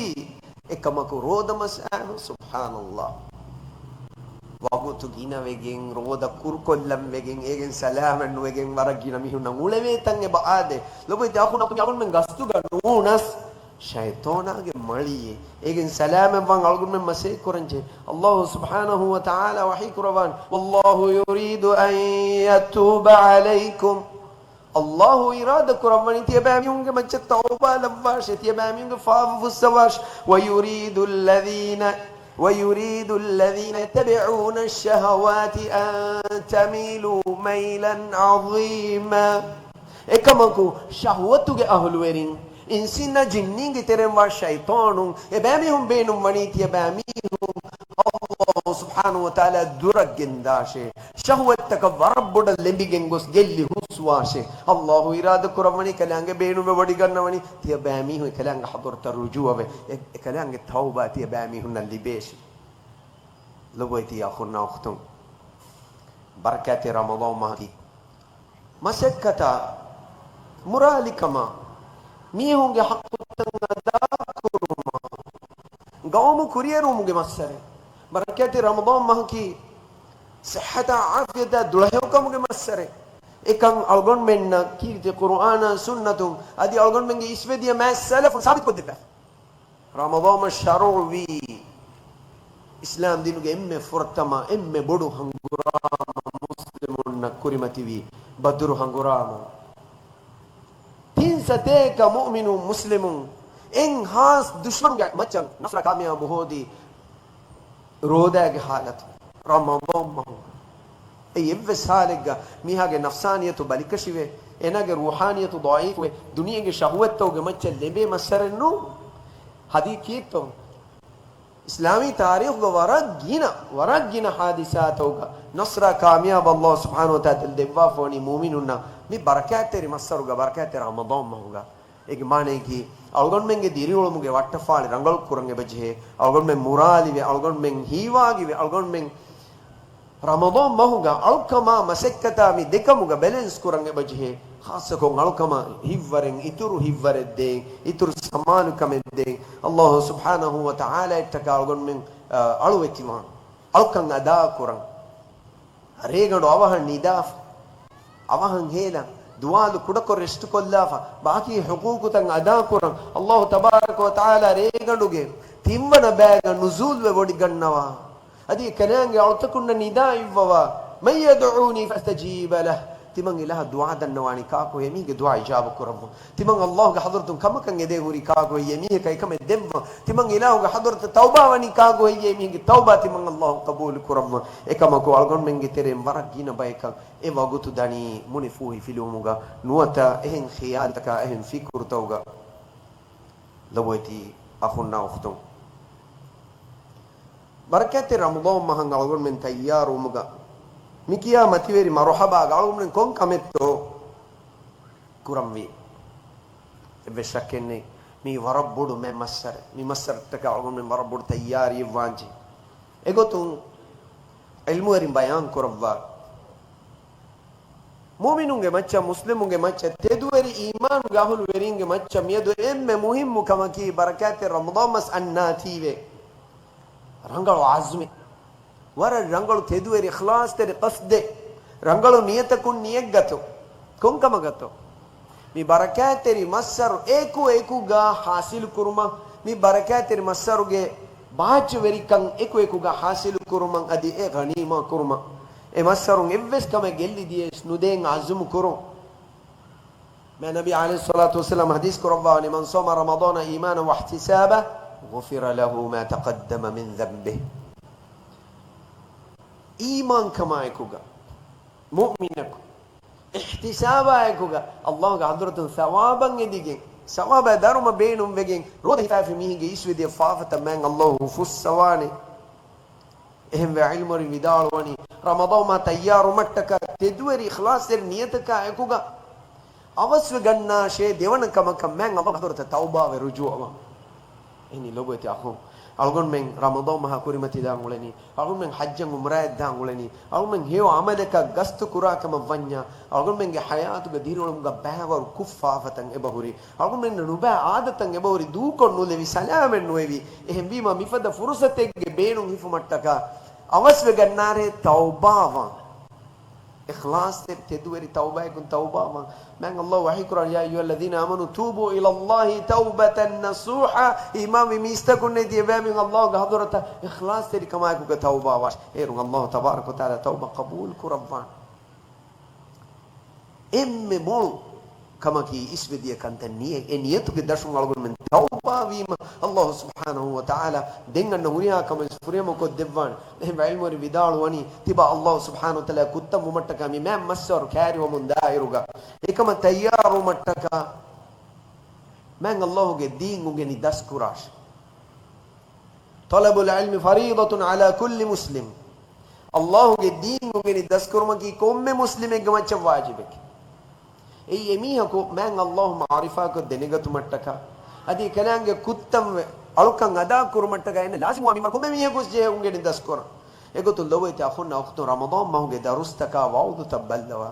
އެކަމަކު ރޯދަ މަސް އާ، ސުބްޙާނަﷲ. ވަގުތު ގިނަވެގެން، ރޯދަ ކުރުކޮށްލަން ވެގެން، އޭގެން ސަލާމަތް ނުވެގެން ވަރަށް ގިނަ މީހުންނަށް އުޅެވޭ ތަން އެބަ އާދޭ. ލޮބުވެތި އަޚުންނާ އުޚްތުން، އަޅުގަނޑުމެން ގަސްތުގަ ނޫނަސް، ޝައިޠާނާގެ މަޅިއެއް. އޭގެން ސަލާމަތްވާން އަޅުގަނޑުމެން މަސައްކަތް ކުރަންޖެހޭ. އަﷲ ސުބްޙާނަހޫ ވަތަޢާލާ ވަޙީ ކުރައްވާނެ، والله يريد أن يتوب عليكم. އަﷲ އިރާދަ ކުރައްވަނީ ތިޔަބައިމީހުންގެ މައްޗަށް ތައުބާ ލައްވާށޭ، ތިޔަބައިމީހުންގެ ފާފަ ފުއްސަވާށޭ. ويريد الذين، ويريد الذين يتبعون الشهوات أن تميلوا ميلا عظيما. އެކަމަކު، ޝަހުވަތުގެ އަހުލުވެރިން، އިންސީންނާ ޖިންނީންގެ ތެރެއިން ވާ ޝައިޠާނުން، އެބައިމީހުން ބޭނުންވަނީ ތިޔަބައިމީހުން އަﷲ ސުބްޙާނަހޫ ވަތަޢާލާ ދުރަށް ގެންދާށޭ. ޝަހުވަތްތަކަށް ވަރަށް ބޮޑަށް ލެނބިގެން ގޮސް ގެއްލި ހުސްވާށޭ. އަﷲ އިރާދަ ކުރައްވަނީ އެކަލާނގެ ބޭނުމެއް ވޮޑިގަންނަވަނީ ތިޔަބައިމީހުން އެކަލާނގެ ޙަޟްރަތަށް ރުޖޫޢަވެ، އެ، އެކަލާނގެ ތައުބާ ތިޔަބައިމީހުންނަށް ލިބޭށޭ. ލޮބުވެތި އަޚުންނާ އުޚްތުން، ބަރަކާތްތެރި ރަމަޟާން މަހަކީ މަސައްކަތާ، މުރާލިކަމާ، މީހުންގެ ޙައްޤުތައް އަދާކުރުމާ، ގައުމު ކުރިއެރުވުމުގެ މައްސަރެއް. ބަރަކާތްތެރި ރަމަޟާން މަހަކީ ޞިއްޙަތާ ޢާފިޔަތާ ދުޅަހެޔޮކަމުގެ މައްސަރެއް. އެކަން އަޅުގަނޑުމެންނަށް ކީރިތި ޤުރުއާނާ ސުންނަތުން އަދި އަޅުގަނޑުމެންގެ އިސްވެދިޔަ މާތް ސަލަފުން ސާބިތުކޮށްދެއްވާފަ. ރަމަޟާން މަސް ޝަރުޢުވީ އިސްލާމް ދީނުގެ އެންމެ ފުރަތަމަ، އެންމެ ބޮޑު ހަނގުރާމަ މުސްލިމުންނަށް ކުރިމަތިވީ ބަދުރު ހަނގުރާމަ. ތިން ސަތޭކަ މުއުމިނު މުސްލިމުން އެއްހާސް ދުޝްމަނުގެ މައްޗަށް ނަޞްރާ ކާމިޔާބު ހޯދީ ރޯދާގެ ޙާލަތު ރަމަޟާން މަހު. އެއީ އެއްވެސް ހާލެއްގަ މީހާގެ ނަފްސާނިއްޔަތު ބަލިކަށިވެ، އޭނާގެ ރޫޙާނިއްޔަތު ޟަޢީފުވެ، ދުނިޔޭގެ ޝަހުވަތްތަކުގެ މައްޗަށް ލެނބޭ މައްސަރެއް ނޫން. ހަދީ ކީއްތޯ؟ އިސްލާމީ ތާރީޚުގަ ވަރަށް ގިނަ، ވަރަށް ގިނަ ޙާދިސާތަކުގަ ނަޞްރާ ކާމިޔާބު އަﷲ ސުބްޙާނަހޫ ވަތަޢާލާ ދެއްވާފަވަނީ މުއުމިނުންނަށް މި ބަރަކާތްތެރި މައްސަރުގަ، ބަރަކާތްތެރި ރަމަޟާން މަހުގަ. އޭގެ މާނައަކީ، އަޅުގަނޑުމެންގެ ދިރިއުޅުމުގެ ވައްޓަފާޅި ރަނގަޅު ކުރަން އެބަޖެހޭ، އަޅުގަނޑުމެން މުރާލިވެ، އަޅުގަނޑުމެން ހީވާގިވެ، އަޅުގަނޑުމެން ރަމަޟާން މަހުގަ އަޅުކަމާ މަސައްކަތާ މި ދެކަމުގަ ބެލެންސް ކުރަން އެބަޖެހޭ. ޚާއްޞަކޮށް އަޅުކަމަށް ހިތްވަރެއް އިތުރު ހިތްވަރެއް ދޭން، އިތުރު ސަމާލުކަމެއް ދޭން. އަﷲ ސުބްޙާނަހޫ ވަތަޢާލާއަށްޓަކާ އަޅުގަނޑުމެން، އަ، އަޅުވެތިވާން. އަޅުކަން އަދާކުރަން. ރޭގަނޑު އަވަހަށް ނިދާފަ، އަވަހަށް ހޭލަން، ދުވާލު ކުޑަކޮށް ރެސްޓްކޮށްލާފަ، ބާކީ ޙުޤޫޤުތައް އަދާކުރަން. އަﷲ ތަބާރަކަ ވަތަޢާލާ ރޭގަނޑުގެ ތިންވަނަ ބައިގަ ނުޒޫލްވެ ވޮޑިގަންނަވާ. އަދި ކަލާނގެ އަޅުތަކުންނަށް ނިދާ އިއްވަވާ، مَن يَدْعُونِي فَأَسْتَجِيبَ لَهُ. ތިމަން އިލާހަށް ދުޢާ ދަންނަވާނީ ކާކު ހޭ؟ މީގެ ދުޢާ އިޖާބަ ކުރައްވަ. ތިމަން އައްލާހުގެ ޙަޟްރަތުން ކަމަކަށް އެދޭ ހުރީ ކާކު ހެއްޔޭ؟ މީހަކަށް އެކަމެއް ދެއްވަ. ތިމަން އިލާހުގެ ޙަޟްރަތަށް ތައުބާ ވަނީ ކާކު ހެއްޔޭ؟ މީހެއްގެ ތައުބާ ތިމަން އައްލާހު ޤަބޫލު ކުރައްވަ. އެކަމަކު އަޅުގަނޑުމެންގެ ތެރެއިން ވަރަށް ގިނަ ބަޔަކަށް އެ ވަގުތު ދަނީ މުނިފޫހިފިލުވުމުގަ ނުވަތަ އެހެން ޚިޔާލުތަކާ އެހެން ފިކުރުތަކުގަ. ލޮބުވެތި އަޚުންނާ އުޚްތުން، ބަރަކާތްތެރި ރަމަޟާން މަހަށް އަޅުގަނޑުމެން ތައްޔާރުވުމުގަ މިކިޔާ މަތިވެރި މަރުޙަބާގަ އަޅުގަނޑުމެން ކޮން ކަމެއްތޯ ކުރަންވީ؟ އެއްވެސް ޝައްކެއްނެތް، މީ ވަރަށް ބޮޑު މެ މައްސަރެއް. މި މައްސަރައަށްޓަކާ އަޅުގަނޑުމެން ވަރަށް ބޮޑު ތައްޔާރީއެއް ވާންޖެހޭ. އެގޮތުން ޢިލްމުވެރިން ބަޔާން ކުރައްވާ، މުއުމިނުންގެ މައްޗަށް، މުސްލިމުންގެ މައްޗަށް، ތެދުވެރި އީމާނުގެ އަހުލުވެރީންގެ މައްޗަށް މިއަދު އެންމެ މުހިއްމު ކަމަކީ، ބަރަކާތްތެރި ރަމަޟާން މަސް އަންނާތީވެ ރަނގަޅު ޢަޒްމެއް، ވަރަށް ރަނގަޅު ތެދުވެރި އިޚްލާޞްތެރި ޤަޞްދެއް، ރަނގަޅު ނިޔަތަކުން ނިޔަތްގަތުން. ކޮންކަމަކަށްތޯ؟ މި ބަރަކާތްތެރި މައްސަރު އެކު އެކުގަ ޙާޞިލު ކުރުމަށް، މި ބަރަކާތްތެރި މައްސަރުގެ ބާއްޖަވެރިކަން އެކު އެކުގަ ޙާޞިލު ކުރުމަށް އަދި އެ ޣަނީމާ ކުރުމަށް. އެ މައްސަރުން އެއްވެސް ކަމެއް ގެއްލި ދިޔައެއް ނުދޭން ޢަޒުމު ކުރުން. މާތް ނަބީ ޢަލައިހިއްޞަލާތު ވައްސަލާމް ޙަދީޘް ކުރައްވާވަނީ، مَن صَامَ رَمَضَانَ إِيمَانًا وَاحْتِسَابًا غُفِرَ لَهُ مَا تَقَدَّمَ مِن ذَنبِهِ. އީމާންކަމާއެކުގަ، މުއުމިނަކު، އިޙްތިސާބާއެކުގަ، އައްލާހުގެ ޙަޟްރަތުން ސަވާބަށް އެދިގެން، ސަވާބާ ދަރުމަ ބޭނުންވެގެން، ރޯދަ ހިފާފި މީހެއްގެ އިސްވެދިޔަ ފާފަތައް މާތް އައްލާހު ފުއްސަވާނެ. އެހެންވެ، ޢިލްމުވެރިން ވިދާޅުވަނީ، ރަމަޟާން މަހަށް ތައްޔާރުވުމަށްޓަކާ ތެދުވެރި އިޚްލާޞްތެރި ނިޔަތަކާ އެކުގަ އަވަސްވެގަންނާށޭ، ދެވަނަ ކަމަކަށް މާތް އައްލާހުގެ ޙަޟްރަތަށް ތައުބާވެ ރުޖޫޢަވާން. އެހެނީ ލޮބުވެތި އަޚުން، އަޅުގަނޑުމެން ރަމަޟާން މަހާ ކުރިމަތިލާން އުޅެނީ، އަޅުގަނޑުމެން ޙައްޖަށް ޢުމްރާއަށް ދާން އުޅެނީ، އަޅުގަނޑުމެން ހެޔޮ ޢަމަލަކަށް ގަސްތު ކުރާ ކަމަށް ވަންޏާ، އަޅުގަނޑުމެންގެ ޙަޔާތުގެ ދިރިއުޅުމުގަ ބައިވަރު ކުށް ފާފަތައް އެބަހުރި، އަޅުގަނޑުމެންނަށް ނުބައި ޢާދަތައް އެބަހުރި، ދޫކޮށް ނުލެވި، ސަލާމަތް ނުވެވި. އެހެންވީމަ، މިފަދަ ފުރުޞަތެއްގެ ބޭނުން ހިފުމަށްޓަކާ އަވަސްވެގަންނާށޭ ތައުބާވާން. އިޚްލާޞްތެރި ތެދުވެރި ތައުބާއަކުން ތައުބާވާން. މާތް އައްލާހު ވަޙީކުރަނީ، يَا أَيُّهَا الَّذِينَ آمَنُوا تُوبُوا إِلَى اللَّهِ تَوْبَةً نَصُوحًا. އީމާންވި މީސްތަކުންނޭ، ތިޔަބައިމީހުން އައްލާހުގެ ޙަޟްރަތަށް އިޚްލާޞްތެރިކަމާއެކުގަ ތައުބާވާށޭ. އޭރުން އައްލާހު ތަބާރަކަ ވަތަޢާލާ ތައުބާ ޤަބޫލު ކުރައްވާނެ. އެންމެ މޮޅު ކަމަކީ އިސްވެދިޔަ ކަންތައް ނިޔަތް. އެ ނިޔަތުގެ ދަށުން އަޅުގަނޑުމެން ތައުބާވީމަ، އައްލާހު ސުބްޙާނަހު ވަތަޢާލާ ދެން އަންނަ ހުރިހާ ކަމެއް ފުރިހަމަކޮށްދެއްވާނެ. އެހެންވެ، ޢިލްމުވެރިން ވިދާޅުވަނީ، ތިބާ އައްލާހު ސުބްޙާނަހު ވަތަޢާލާ ކުއްތަންވުމަށްޓަކާ މި މާތް މައްސަރު ކައިރިވަމުން ދާއިރުގަ އެކަމަށް ތައްޔާރުވުމަށްޓަކާ މާތް އައްލާހުގެ ދީން އުނގެނި ދަސްކުރާށޭ. طلب العلم فريضة على كل مسلم. އައްލާހުގެ ދީން އުނގެނި ދަސްކުރުމަކީ ކޮންމެ މުސްލިމެއްގެ މައްޗަށް ވާޖިބެކޭ. އެއީ އެމީހަކު މާތް އައްލާހު މަޢުރިފާކޮށް ދެނެގަތުމަށްޓަކާ، އަދި އެކަލާނގެ ކުއްތަންވެ އަޅުކަން އަދާކުރުމަށްޓަކާ އޭނަ ލާޒިމުވާ މިންވަރު ކޮންމެ މީހަކުވެސް ޖެހޭ އުނގެނި ދަސްކުރަން. އެގޮތުން ލޮބުވެތި އަޚުންނާ އުޚްތުން، ރަމަޟާން މަހުގެ ދަރުސްތަކާ ވަޢުޡުތައް ބައްލަވާ،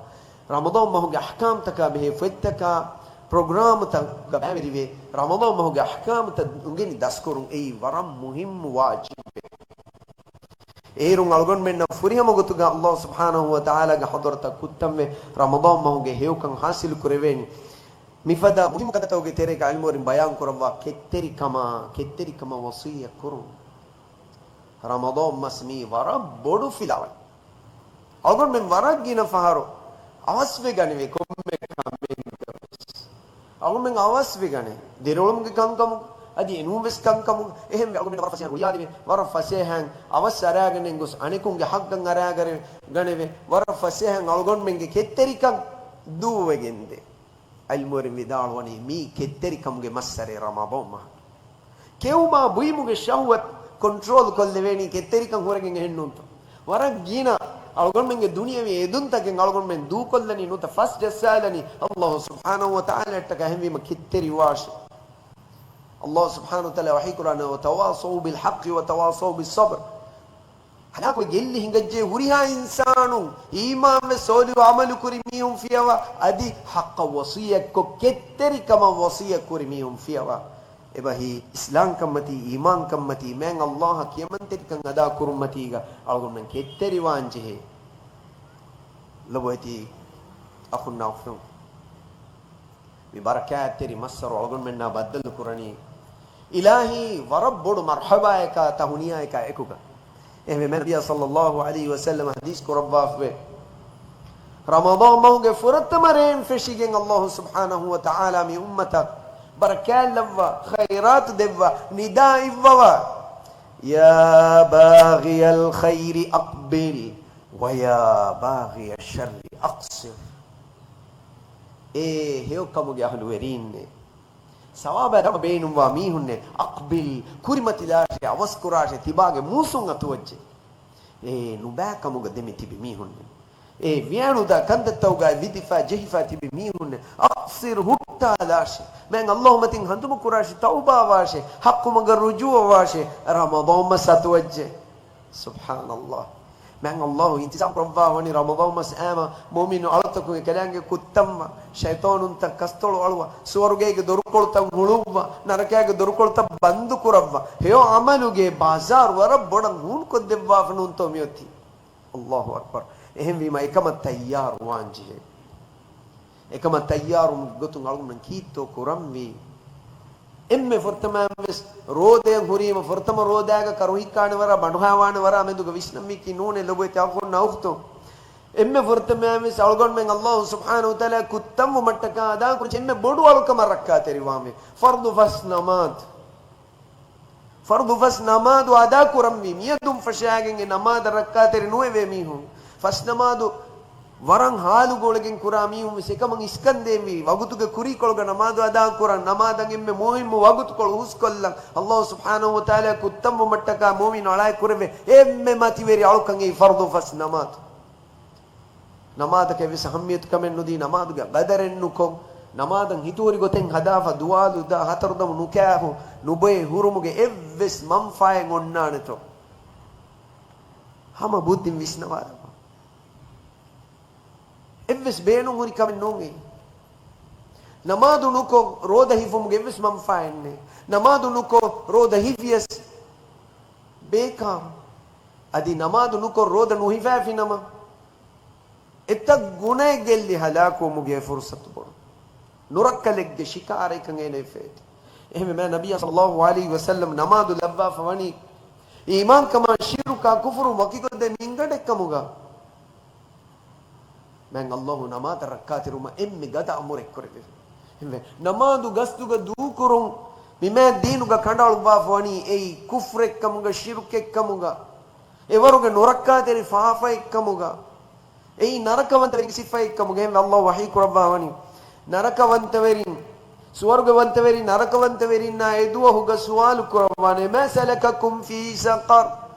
ރަމަޟާން މަހުގެ އަޙްކާމްތަކާ ބެހޭ ފޮތްތަކާ ޕްރޮގްރާމްތައްގަ ބައިވެރިވެ، ރަމަޟާން މަހުގެ އަޙްކާމްތައް އުނގެނި ދަސްކުރުން އެއީ ވަރަށް މުހިއްމު ވާޖިބެއް. އޭރުން އަޅުގަނޑުމެންނަށް ފުރިހަމަ ގޮތުގަ އައްލާހު ސުބްޙާނަހު ވަތަޢާލާގެ ޙަޟްރަތަށް ކުއްތަންވެ، ރަމަޟާން މަހުގެ ހެޔޮކަން ޙާޞިލު ކުރެވޭނެ. މިފަދަ މުހިއްމު ކަންތައްތަކުގެ ތެރޭގަ ޢިލްމުވެރިން ބަޔާން ކުރައްވާ ކެތްތެރިކަމާ، ކެތްތެރިކަމަށް ވަޞިއްޔަތް ކުރުން. ރަމަޟާން މަސް މީ ވަރަށް ބޮޑު ފިލާވަޅެއް. އަޅުގަނޑުމެން ވަރަށް ގިނަ ފަހަރު އަވަސްވެގަނެވޭ ކޮންމެ ކަމެއްގަވެސް. އަޅުގަނޑުމެން އަވަސްވެގަނޭ ދިރިއުޅުމުގެ ކަންކަމުގަ، އަދި އެނޫންވެސް ކަންކަމުގަ. އެހެންވެ، އަޅުގަނޑުމެން ވަރަށް ފަސޭހައިން ގުޅިއާދެވޭ، ވަރަށް ފަސޭހައިން އަވަސް އަރާގަނެން ގޮސް އަނެކުންގެ ޙައްޤަށް އަރާގަނެވޭ، ވަރަށް ފަސޭހައިން އަޅުގަނޑުމެންގެ ކެތްތެރިކަން ދޫވެގެންދޭ. ޢިލްމުވެރިން ވިދާޅުވަނީ، މީ ކެތްތެރިކަމުގެ މައްސަރެއް ރަމަޟާން މަހު. ކެއުމާ ބުއިމުގެ ޝަހުވަތު ކޮންޓްރޯލް ކޮށްލެވޭނީ ކެތްތެރިކަން ހުރެގެން، އެހެންނޫންތޯ؟ ވަރަށް ގިނަ އަޅުގަނޑުމެންގެ ދުނިޔަވީ އެދުންތަކެއް އަޅުގަނޑުމެން ދޫކޮށްލަނީ ނުވަތަ ފަސް ޖައްސާލަނީ އައްލާހު ސުބްޙާނަހު ވަތަޢާލާއަށްޓަކާ. އެހެންވީމަ ކެތްތެރިވާށޭ. އައްލާހު ސުބްޙާނަހު ވަތަޢާލާ ވަޙީކުރާނެ، وَتَوَاصَوْا بِالْحَقِّ وَتَوَاصَوْا بِالصَّبْرِ. ހަލާކުވެ ގެއްލި ހިނގައްޖެ ހުރިހާ އިންސާނުން، އީމާންވެ ޞާލިޙު ޢަމަލު ކުރި މީހުން ފިޔަވާ، އަދި ޙައްޤަށް ވަޞިއްޔަތްކޮށް، ކެތްތެރިކަމަށް ވަޞިއްޔަތް ކުރި މީހުން ފިޔަވާ. އެބަހީ އިސްލާމްކަންމަތީ، އީމާންކަންމަތީ، މާތް އައްލާހަށް ކިޔަމަންތެރިކަން އަދާކުރުންމަތީގަ އަޅުގަނޑުމެން ކެތްތެރިވާން ޖެހޭ. ލޮބުވެތި އަޚުންނާ އުޚްތުން، މި ބަރަކާތްތެރި މައްސަރު އަޅުގަނޑުމެންނާ ބައްދަލު ކުރަނީ، އިލާހީ ވަރަށް ބޮޑު މަރްޙަބާއަކާ ތަހުނިޔާއަކާ އެކުގަ. އެހެންވެ، ނަބިއްޔާ ޞައްލައްލާހު ޢަލައިހި ވަސައްލަމަ ޙަދީޘް ކުރައްވާފަވޭ، ރަމަޟާން މަހުގެ ފުރަތަމަ ރޭން ފެށިގެން އައްލާހު ސުބްޙާނަހު ވަ ތަޢާލާ މި އުއްމަތަށް ބަރަކާތްލައްވާ، ޚައިރާތު ދެއްވާ، ނިދާ އިއްވަވާ، يا باغي الخير أقبل ويا باغي الشر أقصر. އޭ ހެޔޮކަމުގެ އަހުލުވެރީންނޭ! ސަވާބާ ދަމަ ބޭނުންވާ މީހުންނޭ! أقبل، ކުރިމަތިލާށޭ، އަވަސްކުރާށޭ، ތިބާގެ މޫސުން އަތުވައްޖެ. އޭ ނުބައިކަމުގަ ދެމި ތިބި މީހުންނޭ! އޭ ވިޔާނުދާ ކަންތައްތަކުގައި ވިދިފާ ޖެހިފާ ތިބި މީހުންނޭ! أقصر، ހުއްޓާލާށޭ. މާތް އައްލާހު މަތިން ހަނދުމަކުރާށޭ، ތައުބާވާށޭ، ޙައްޤު މަގަށް ރުޖޫޢަވާށޭ. ރަމަޟާން މަސް އަތުވައްޖެ. ސުބްޙާނައްލާހް. މާތް އައްލާހު އިންތިޒާމް ކުރައްވާ ވަނީ ރަމަޟާން މަސް އައިމަ މުއުމިނު އަޅުތަކުގެ ކަލާނގެ ކުއްތަންވާ، ޝައިޠާނުންތައް ކަސްތޮޅު އަޅުވާ، ސުވަރުގޭގެ ދޮރުކޮޅުތައް ހުޅުއްވާ، ނަރަކާގެ ދޮރުކޮޅުތައް ބަންދު ކުރައްވާ، ހެޔޮ ޢަމަލުގެ ބާޒާރު ވަރަށް ބޮޑަށް ހޫނުކޮށްދެއްވާފަ ނޫންތޯ މިއޮތީ؟ އައްލާހު އަކްބަރު. އެހެންވީމަ އެކަމަށް ތައްޔާރުވާން ޖެހޭ. އެކަމަށް ތައްޔާރުވުމުގެ ގޮތުން އަޅުގަނޑުމެން ކީއްތޯ ކުރަންވީ؟ އެންމެ ފުރަތަމައިން ވެސް ރޯދައަށް ހުރީމަ ފުރަތަމަ ރޯދައިގަ ކަރުހިއްކާނެ ވަރާ، ބަނޑުހާވާނެ ވަރާ މެދުގަ ވިސްނަންވީކީ ނޫނޭ ލޮބުވެތި އަޚުންނާ އުޚްތުން. އެންމެ ފުރަތަމައިން ވެސް އަޅުގަނޑުމެން އައްލާހު ސުބްޙާނަހު ވަ ތަޢާލާ ކުއްތަންވުމަށްޓަކާ އަދާކުރަން ޖެހޭ އެންމެ ބޮޑު އަޅުކަމަށް ރައްކާތެރިވާންވީ ފަރުޟު ފަސް ނަމާދު. ފަރުޟު ފަސް ނަމާދު އަދާކުރަންވީ މިއަދުން ފަށާގެން އެ ނަމާދަށް ރައްކާތެރި ނުވެވޭ މީހުން. ފަސް ނަމާދު ވަރަށް ހާލުގަ އުޅެގެން ކުރާ މީހުން ވެސް އެކަމަށް އިސްކަންދޭންވީ، ވަގުތުގެ ކުރީކޮޅުގަ ނަމާދު އަދާކުރަން، ނަމާދަށް އެންމެ މުހިއްމު ވަގުތުކޮޅު ހުސްކޮށްލަން. އައްލާހު ސުބްޙާނަހު ވަ ތަޢާލާ ކުއްތަންވުމަށްޓަކާ މުއުމިނު އަޅާއެއް ކުރެވޭ އެންމެ މަތިވެރި އަޅުކަން އެއީ ފަރުޟު ފަސް ނަމާދު. ނަމާދަކަށް ވެސް އަހައްމިޔަތުކަމެއް ނުދީ، ނަމާދުގެ ގަދަރެއް ނުކޮށް، ނަމާދަށް ހިތުހުރި ގޮތެއް ހަދާފަ، ދުވާލު ދާ، ހަތަރުދަމު ނުކާހު، ނުބޮއެ ހުރުމުގެ އެއްވެސް މަންފާއެއް އޮންނާނެތޯ؟ ހަމަ ބުއްދިން ވިސްނަވާލަބަ. އެއްވެސް ބޭނުން ހުރި ކަމެއް ނޫން އެއީ. ނަމާދު ނުކޮށް ރޯދަ ހިފުމުގެ އެއްވެސް މަންފާއެއް ނެތް. ނަމާދު ނުކޮށް ރޯދަ ހިފިޔަސް ބޭކާރު. އަދި ނަމާދު ނުކޮށް ރޯދަ ނުހިފާފިނަމަ، އެތައް ގުނައެއް ގެއްލި ހަލާކުވުމުގެ ފުރުޞަތު ބޮޑު. ނުރައްކަލެއްގެ ޝިކާރައެއްކަން އޭނައަށް ފޭތި. އެހެންވެ، މާތް ނަބިއްޔާ ޞައްލައްލާހު ޢަލައިހި ވަސައްލަމް ނަމާދު ލައްވާފަ ވަނީ އީމާންކަމާ ޝިރުކާ ކުފުރު ވަކިކޮށްދޭ މިންގަނޑެއްކަމުގަ. މާތް އައްލާހު ނަމާދަށް ރައްކާތެރިވުމަށް އެންމެ ގަދަ އަމުރެއް ކުރެއްވި. އެހެންވެ، ނަމާދު ގަސްތުގަ ދޫކުރުން މި މާތް ދީނުގަ ކަނޑައަޅުއްވާފަ ވަނީ އެއީ ކުފްރެއްކަމުގަ، ޝިރުކެއްކަމުގަ، އެވަރުގެ ނުރައްކާތެރި ފާފައެއްކަމުގަ، އެއީ ނަރަކަވަންތަވެރިންގެ ސިފައެއްކަމުގަ. އެހެންވެ، އައްލާހު ވަޙީ ކުރައްވާ ވަނީ، ނަރަކަވަންތަވެރިން، ސުވަރުގަވަންތަވެރިން، ނަރަކަވަންތަވެރިންނާ އެ ދުވަހުގަ ސުވާލު ކުރައްވާނެ، مَا سَلَكَكُمْ فِي سَقَرَ؟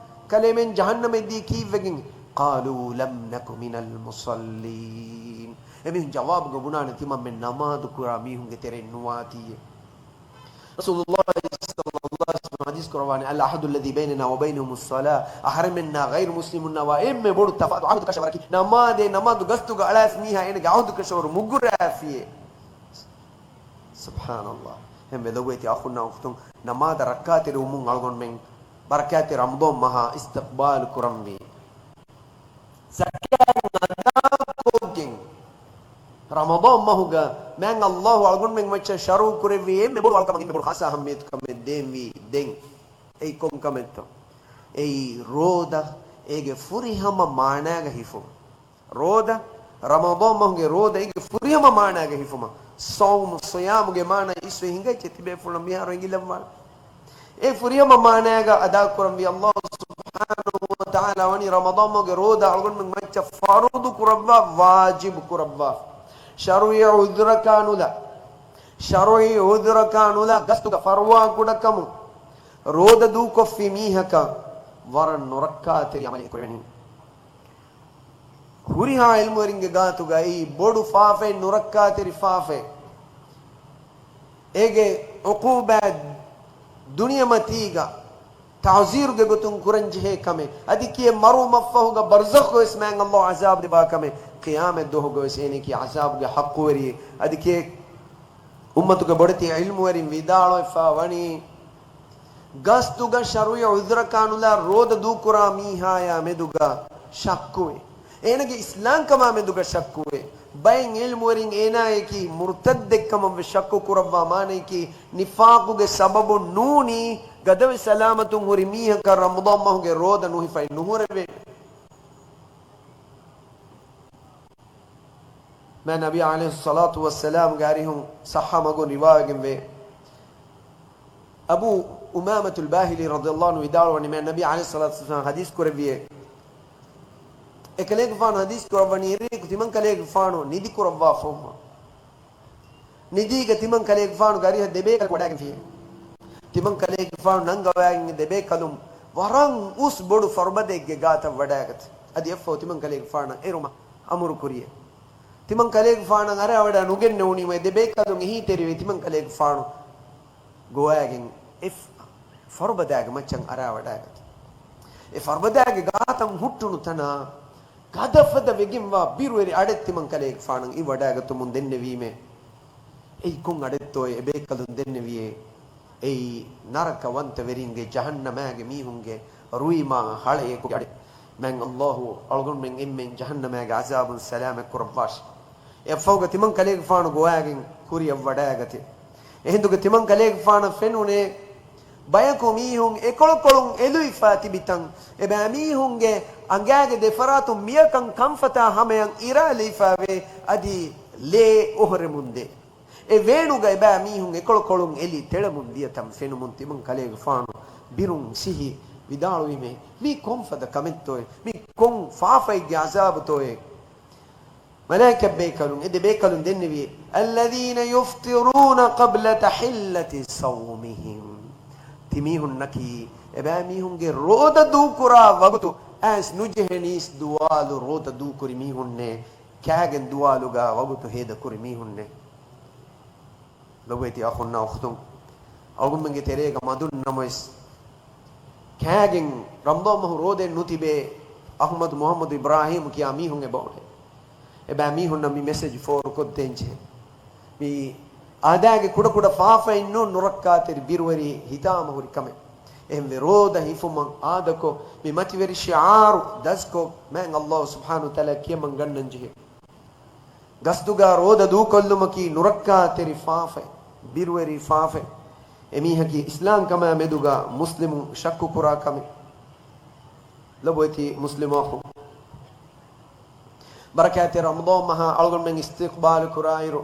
ކަލޭމެން ޖަހަންނަމަށް ދީ ކީއްވެގެން؟ قَالُوا لَمْ نَكُ مِنَ الْمُصَلِّينَ. އެމީހުން ޖަވާބުގަ ބުނާނެ، ތިމަންމެން ނަމާދު ކުރާ މީހުންގެ ތެރެއިން ނުވާތީއޭ. ރަސޫލުﷲ ޞައްލައްލާހު ޢަލައިހި ވަސައްލަމަ ޙަދީޘް ކުރައްވާނެ، الْعَهْدُ الَّذِي بَيْنَنَا وَبَيْنَهُمُ الصَّلَاةُ. އަހަރެމެންނާ ޣައިރު މުސްލިމުންނާ ވާ އެންމެ ބޮޑު ތަފާތު ޢަހުދު ކަށަވަރަކީ، ނަމާދޭ، ނަމާދު ގަސްތުގަ އަޅާފި މީހާ އޭނަގެ ޢަހުދު ކަށަވަރު މުގުރާފިއޭ. ސުބްޙާނައްލާހް. އެހެންވެ ލޮބުވެތި އަޚުންނާ އުޚްތުން، ނަމާދަށް ރައްކާތެރިވުމުން އަޅުގަނޑުމެން ބަރަކާތްތެރި ރަމަޟާން މަހާ އިސްތިޤްބާލު ކުރަންވީ. ޒަކާތް އަދާކޮށްގެން، ރަމަޟާން މަހުގަ މާތް އައްލާހު އަޅުގަނޑުމެން މައްޗަށް ޝަރުޢު ކުރެއްވި އެންމެ ބޮޑު އަޅުކަމަކީ، އެންމެ ބޮޑު ޚާއްޞަ އަހައްމިޔަތުކަމެއް ދޭންވީ ދެން. އެއީ ކޮން ކަމެއްތޯ؟ އެއީ ރޯދަ އޭގެ ފުރިހަމަ މާނާގަ ހިފުން. ރޯދަ، ރަމަޟާން މަހުގެ ރޯދަ އޭގެ ފުރިހަމަ މާނާގަ ހިފުމަށް. ޞައުމު، ޞިޔާމުގެ މާނާ އިސްވެ ހިނގައްޗޭ ތިބޭފުޅުން މިހާރު އެނގިލައްވާނެ. އެ ފުރިހަމަ މާނާގަ އަދާކުރަންވީ އައްލާހު ސުބްޙާނަހު ވަ ތަޢާލާ ވަނީ ރަމަޟާން މަހުގެ ރޯދަ އަޅުގަނޑުމެން މައްޗަށް ފަރުޟު ކުރައްވާ، ވާޖިބު ކުރައްވާ. ޝަރުޢީ ޢުޛުރަކާ ނުލާ، ޝަރުޢީ ޢުޛުރަކާ ނުލާ ގަސްތުގަ ފަރުވާ ކުޑަކަމުން ރޯދަ ދޫކޮށްފި މީހަކަށް ވަރަށް ނުރައްކާތެރި ޢަމަލެއް ކުރެވެނީ. ހުރިހާ ޢިލްމުވެރިންގެ ގާތުގައި ބޮޑު ފާފައެއް، ނުރައްކާތެރި ފާފައެއް. އޭގެ ޢުޤޫބާތް ދުނިޔެމަތީގަ ތަޢުޒީރުގެ ގޮތުން ކުރަންޖެހޭ ކަމެއް. އަދި ކިޔެއް މަރުވުމަށްފަހުގަ ބަރްޒަޚުގަވެސް މާތް އައްލާހު ޢަޒާބު ދެއްވާ ކަމެއް. ޤިޔާމަތް ދުވަހުގަވެސް އޭނައަކީ ޢަޒާބުގެ ޙައްޤުވެރިއެއް. އަދި ކިޔެއް އުއްމަތުގެ ބޮޑެތި ޢިލްމުވެރިން ވިދާޅުވެފަ ވަނީ، ގަސްތުގަ ޝަރުޢީ ޢުޛުރަކާ ނުލާ ރޯދަ ދޫކުރާ މީހާޔާ މެދުގަ ޝައްކުވޭ. އޭނަގެ އިސްލާމްކަމާ މެދުގަ ޝައްކުވޭ. ބައެއް ޢިލްމުވެރިން އޭނާޔަކީ މުރްތައްދެއްކަމަށްވެސް ޝައްކު ކުރައްވާ، މާނަޔަކީ ނިފާޤުގެ ސަބަބުން ނޫނީ، ގަދަވެސް ސަލާމަތުން ހުރި މީހަކަށް ރަމަޟާން މަހުގެ ރޯދަ ނުހިފައި ނުހުރެވޭނެ. މާތް ނަބީ ޢަލައިހިއްޞަލާތު ވައްސަލާމްގެ އަރިހުން ޞައްޙަ މަގުން ރިވާވެގެންވޭ. އަބޫ އުމާމަތުލް ބާހިލީ ރަޟިޔަﷲ ޢަންހު ވިދާޅުވަނީ، މާތް ނަބީ ޢަލައިހިއްޞަލާތު ވައްސަލާމް ޙަދީޘް ކުރެއްވިއޭ، އެކަލޭގެފާނު ޙަދީޘް ކުރައްވަނީ، އެރެއަކު ތިމަން ކަލޭގެފާނު ނިދި ކުރައްވާފަ ހުމަ. ނިދީގަ ތިމަން ކަލޭގެފާނުގެ އަރިހަށް ދެބޭކަލަކު ވަޑައިގެންފިޔޭ. ތިމަން ކަލޭގެފާނު ނަންގަވައިގެން ދެބޭކަލުން ވަރަށް އުސް ބޮޑު ފަރުބަދައެއްގެ ގާތަށް ވަޑައިގަތީ. އަދި އެއަށްފަހު ތިމަން ކަލޭގެފާނަށް އެރުމަށް އަމުރު ކުރިޔޭ. ތިމަން ކަލޭގެފާނަށް އަރާވަޑައި ނުގެންނެވުނީމަ އެ ދެބޭކަލުން އެހީތެރިވެ ތިމަން ކަލޭގެފާނު ގޮވައިގެން އެ ފަރުބަދައިގެ މައްޗަށް އަރާވަޑައިގަތީ. އެ ފަރުބަދައިގެ ގާތަށް ހުއްޓުނު ތަނާ ގަދަފަދަ ވެގެންވާ ބިރުވެރި އަޑެއް ތިމަން ކަލޭގެފާނަށް އިވަޑައިގަތުމުން ދެންނެވީމޭ. އެއީ ކޮން އަޑެއްތޯއޭ އެބޭކަލުން ދެންނެވިޔޭ؟ އެއީ ނަރަކަވަންތަވެރިންގެ ޖަހަންނަމާގެ މީހުންގެ ރުއިމާ ހަޅައެކުގެ އަޑެއް. މާތް ﷲ އަޅުގަނޑުމެން އެންމެން ޖަހަންނަމާގެ ޢަޒާބުން ސަލާމަތް ކުރައްވާށި. އެއަށްފަހުގަ ތިމަން ކަލޭގެފާނު ގޮވައިގެން ކުރިއަށް ވަޑައިގަތޭ. އެހިނދުގެ ތިމަން ކަލޭގެފާނަށް ފެނުނޭ ބަޔަކު މީހުން އެކޮޅުކޮޅުން އެލުވިފަ ތިބިތަން، އެބައިމީހުންގެ އަނގައިގެ ދެފަރާތުން މިޔަކަން ކަންފަތާ ހަމަޔަށް އިރާލެވިފަވޭ، އަދި ލޭ އޮހޮރެމުންދޭ. އެ ވޭނުގަ އެބައިމީހުން އެކޮޅުކޮޅުން އެލި ތެޅެމުން ދިޔަތަން ފެނުމުން ތިމަން ކަލޭގެފާނު ބިރުން ސިހި ވިދާޅުވީމޭ، މީ ކޮންފަދަ ކަމެއްތޯއޭ؟ މީ ކޮން ފާފައެއްގެ ޢަޒާބުތޯއޭ؟ މަލާއިކަ ބޭކަލުން، އެ ދެ ބޭކަލުން ދެންނެވި، الذين يفطرون قبل تحلة صومهم. ތިމީހުންނަކީ، އެބައިމީހުންގެ ރޯދަ ދޫކުރާ ވަގުތު އައިސް ނުޖެހެނީސް ދުވާލު ރޯދަ ދޫކުރި މީހުންނޭ، ކާގެން ދުވާލުގަ ވަގުތު ހޭދަކުރި މީހުންނޭ. ލޮބުވެތި އަޚުންނާ އުޚްތުން، އަޅުގަނޑުމެންގެ ތެރޭގަ މަދުން ނަމަވެސް، ކާގެން ރަމަޟާން މަހު ރޯދައެއް ނުތިބޭ، އަޙްމަދު މުޙައްމަދު އިބްރާހީމް ކިޔާ މީހުން އެބައުޅޭ. އެބައިމީހުންނަށް މި މެސެޖް ފޯރުކޮށްދޭންޖެހޭ. މި އާދައިގެ ކުޑަކުޑަ ފާފައެއް ނޫން، ނުރައްކާތެރި ބިރުވެރި ހިތާމަހުރި ކަމެއް. އެހެންވެ، ރޯދަ ހިފުމަށް އާދަކޮށް، މި މަތިވެރި ޝިޢާރު ދަސްކޮށް، މާތް ﷲ ސުބްޙާނަހޫ ވަތަޢާލާ ކިޔަމަން ގަންނަންޖެހޭ. ގަސްތުގަ ރޯދަ ދޫކޮށްލުމަކީ ނުރައްކާތެރި ފާފައެއް، ބިރުވެރި ފާފައެއް. އެމީހަކީ އިސްލާމް ކަމާ މެދުގަ މުސްލިމުން ޝައްކު ކުރާ ކަމެއް. ލޮބުވެތި މުސްލިމް އަޚު، ބަރަކާތްތެރި ރަމަޟާން މަހާ އަޅުގަނޑުމެން އިސްތިޤްބާލު ކުރާއިރު،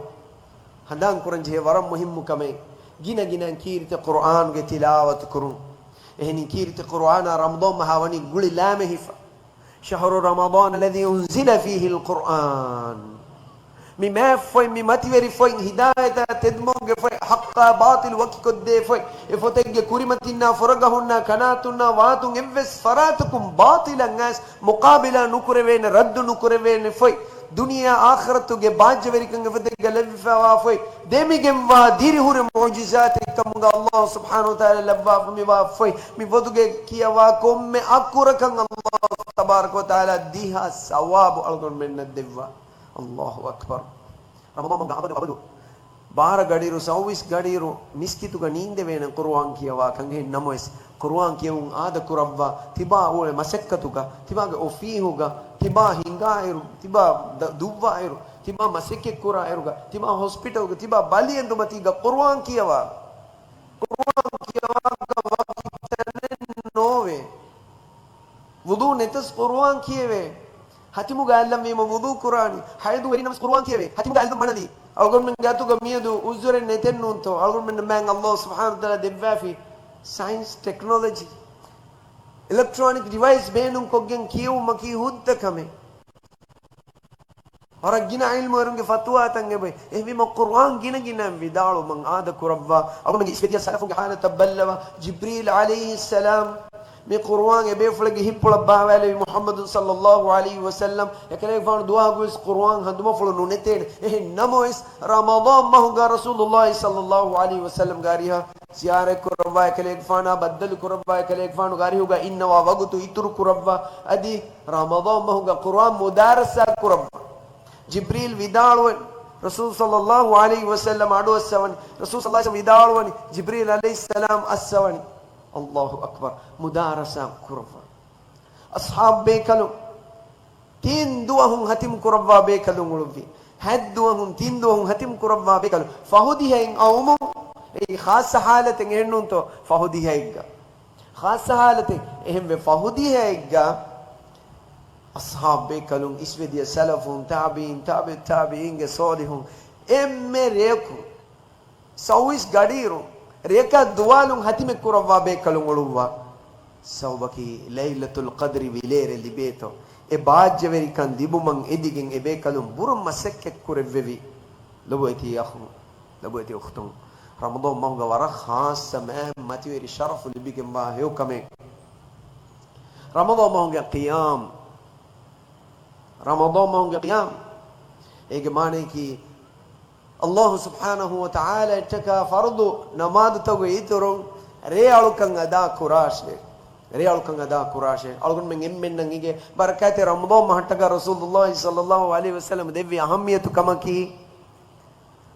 ހަނދާން ކުރަން ޖެހޭ ވަރަށް މުހިއްމު ކަމެއް، ގިނަ ގިނައިން ކީރިތި ޤުރުއާންގެ ތިލާވަތު ކުރުން. އެހެނީ ކީރިތި ޤުރުއާނާ ރަމަޟާން މަހާ ވަނީ ގުޅި ލާމެހިފަ. شهر رمضان الذي أنزل فيه القرآن. މި މާތް ފޮތް، މި މަތިވެރި ފޮތް، ހިދާޔަތާ ތެދުމަގުގެ ފޮތް، ޙައްޤާ ބާޠިލު ވަކިކޮށްދޭ ފޮތް، އެ ފޮތެއްގެ ކުރިމަތިންނާ ފުރަގަހުންނާ ކަނާތުންނާ ވާތުން އެއްވެސް ފަރާތަކުން ބާޠިލަށް އައިސް މުޤާބިލާ ނުކުރެވޭނެ، ރައްދު ނުކުރެވޭނެ ފޮތް، ދުނިޔެއާ އާޚިރަތުގެ ބާއްޖަވެރިކަން އެފޮތެއްގަ ލެއްވިފައިވާ ފޮތް، ދެމިގެންވާ ދިރިހުރި މުޢުޖިޒާތެއް ކަމުގަ ﷲ ސުބްޙާނަހޫ ވަތަޢާލާ ލައްވާފަ މިވާ ފޮތް، މި ފޮތުގެ ކިޔަވާ ކޮންމެ އަކުރަކަށް ﷲ ތަބާރަކަ ވަތަޢާލާ ދިހަ ސަވާބު އަޅުގަނޑުމެންނަށް ދެއްވާ. ﷲ އަކްބަރު. ރަމަޟާން މަހުގަ އަބަދު އަބަދު ބާރަ ގަޑިއިރު، ސައުވީސް ގަޑިއިރު މިސްކިތުގަ ނީނދެވޭނެ ޤުރުއާން ކިޔަވާކަން. އެހެން ނަމަވެސް، ޤުރުއާން ކިޔެވުން އާދަ ކުރައްވާ، ތިބާ އުޅޭ މަސައްކަތުގަ، ތިބާގެ އޮފީހުގަ، ތިބާ ހިނގާއިރު، ތިބާ ދަ-، ދުއްވާއިރު، ތިބާ މަސައްކަތް ކުރާއިރުގަ، ތިބާ ހޮސްޕިޓަލްގަ، ތިބާ ބަލިއެނދުމަތީގަ ޤުރުއާން ކިޔަވާ. ޤުރުއާން ކިޔަވާކަށް ވަކި ތަނެއް ނޯވޭ. ވުޟޫ ނެތަސް ޤުރުއާން ކިޔެވޭ. ހަތިމުގަ އަލްލަން ވީމަ ވުޟޫ ކުރާނީ. ހައިޟު ވެރިނަމަސް ޤުރުއާން ކިޔެވޭ. ހަތިމުގަ އަލްލުން މަނަދީ. އަޅުގަނޑުމެންގެ އަތުގަ މިއަދު އުޒުރެއް ނެތެއް ނޫންތޯ؟ އަޅުގަނޑުމެންނަށް މާތް ﷲ ސުބްޙާނަހޫ ވަތަޢާލާ ދެއްވާފި ސައިންސް، ޓެކްނޮލޮޖީ، އިލެކްޓްރޯނިކް ޑިވައިސް ބޭނުންކޮށްގެން ކިޔެވުމަކީ ހުއްދަ ކަމެއް. ވަރަށް ގިނަ ޢިލްމުވެރިންގެ ފަތުވާތައް އެބައޮތް. އެހެންވީމަ، ޤުރުއާން ގިނަ ގިނައިން ވިދާޅުވުމަށް އާދަ ކުރައްވާ. އަޅުގަނޑުގެ އިސްވެތިޔާ ސަލަފުންގެ ޙާލަތަށް ބައްލަވާ. ޖިބްރީލް ޢަލައިހިއްސަލާމް މި ޤުރުއާން އެބޭފުޅެއްގެ ހިތްޕުޅަށް ބާވާލެވި މުޙައްމަދު ޞައްލައްލާހު ޢަލައިހި ވަސައްލަމް. އެކަލޭގެފާނު ދުވަހަކުވެސް ޤުރުއާން ހަނދުމަފުޅު ނުނެތޭނެ. އެހެން ނަމަވެސް، ރަމަޟާން މަހުގަ ރަސޫލުއްލާހި ޞައްލައްލާހު ޢަލައިހި ވަސައްލަމްގެ އަރިހަށް ޒިޔާރަތް ކުރައްވާ، އެކަލޭގެފާނާ ބައްދަލު ކުރައްވާ، އެކަލޭގެފާނުގެ އަރިހުގަ އިންނަވާ ވަގުތު އިތުރު ކުރައްވާ، އަދި ރަމަޟާން މަހުގަ ޤުރުއާން މުދާރަސާ ކުރައްވާ. ޖިބްރީލް ވިދާޅުވަން، ރަސޫލު ޞައްލައްލާހު ޢަލައިހި ވަސައްލަމް އަޑުއައްސަވަން، ރަސޫލު ޞައްލައްލާހު ޢަލައިހި ވަސައްލަމް ވިދާޅުވަން، ޖިބްރީލް ޢަލައިހިއްސަލާމް އައްސަވަން. ﷲ އަކްބަރު. މުދާރަސާ ކުރައްވާ. އަޞްޙާބު ބޭކަލުން ތިން ދުވަހުން ހަތިމު ކުރައްވާ ބޭކަލުން އުޅުއްވި. ހަތް ދުވަހުން، ތިން ދުވަހުން ހަތިމު ކުރައްވާ ބޭކަލުން. ފަހު ދިހައިން އައުމުން އެއީ ޚާއްޞަ ޙާލަތެއް އެހެންނޫންތޯ؟ ފަހު ދިހައެއްގަ. ޚާއްޞަ ޙާލަތެއް. އެހެންވެ ފަހު ދިހައެއްގަ އަޞްޙާބު ބޭކަލުން، އިސްވެދިޔަ ސަލަފުން، ތާބިޢީން، ތާބިޢު ތާބިޢީންގެ ޞާލިޙުން، އެންމެ ރެޔަކު ސައުވީސް ގަޑިއިރު ރެޔަކާ ދުވާލުން ހަތިމެއް ކުރައްވާ ބޭކަލުން އުޅުއްވާ. ސަބަބަކީ ލައިލަތުލް ޤަދްރި ވިލޭރެ ލިބޭތޯ. އެ ބާއްޖަވެރިކަން ލިބުމަށް އެދިގެން އެ ބޭކަލުން ބުރަ މަސައްކަތް ކުރެއްވެވި. ލޮބުވެތި އަޚުން، ލޮބުވެތި އުޚްތުން، ރަމަޟާން މަހުގަ ވަރަށް ޚާއްޞަ މާތް މަތިވެރި ޝަރަފު ލިބިގެންވާ ހެޔޮކަމެއް. ރަމަޟާން މަހުގެ ޤިޔާމް، ރަމަޟާން މަހުގެ ޤިޔާމް. އޭގެ މާނަޔަކީ، ﷲ ސުބްޙާނަހޫ ވަތަޢާލާ އަށްޓަކާ ފަރުޟު ނަމާދުތަކުގެ އިތުރުން ރޭއަޅުކަން އަދާ ކުރާށޭ. ރޭއަޅުކަން އަދާ ކުރާށޭ. އަޅުގަނޑުމެން އެންމެންނަށް އިނގޭ ބަރަކާތެއް ރަމަޟާން މަހަށްޓަކާ ރަސޫލުﷲ ޞައްލަﷲ ޢަލައިހި ވަސައްލަމަ ދެއްވި އަހައްމިޔަތު ކަމަކީ،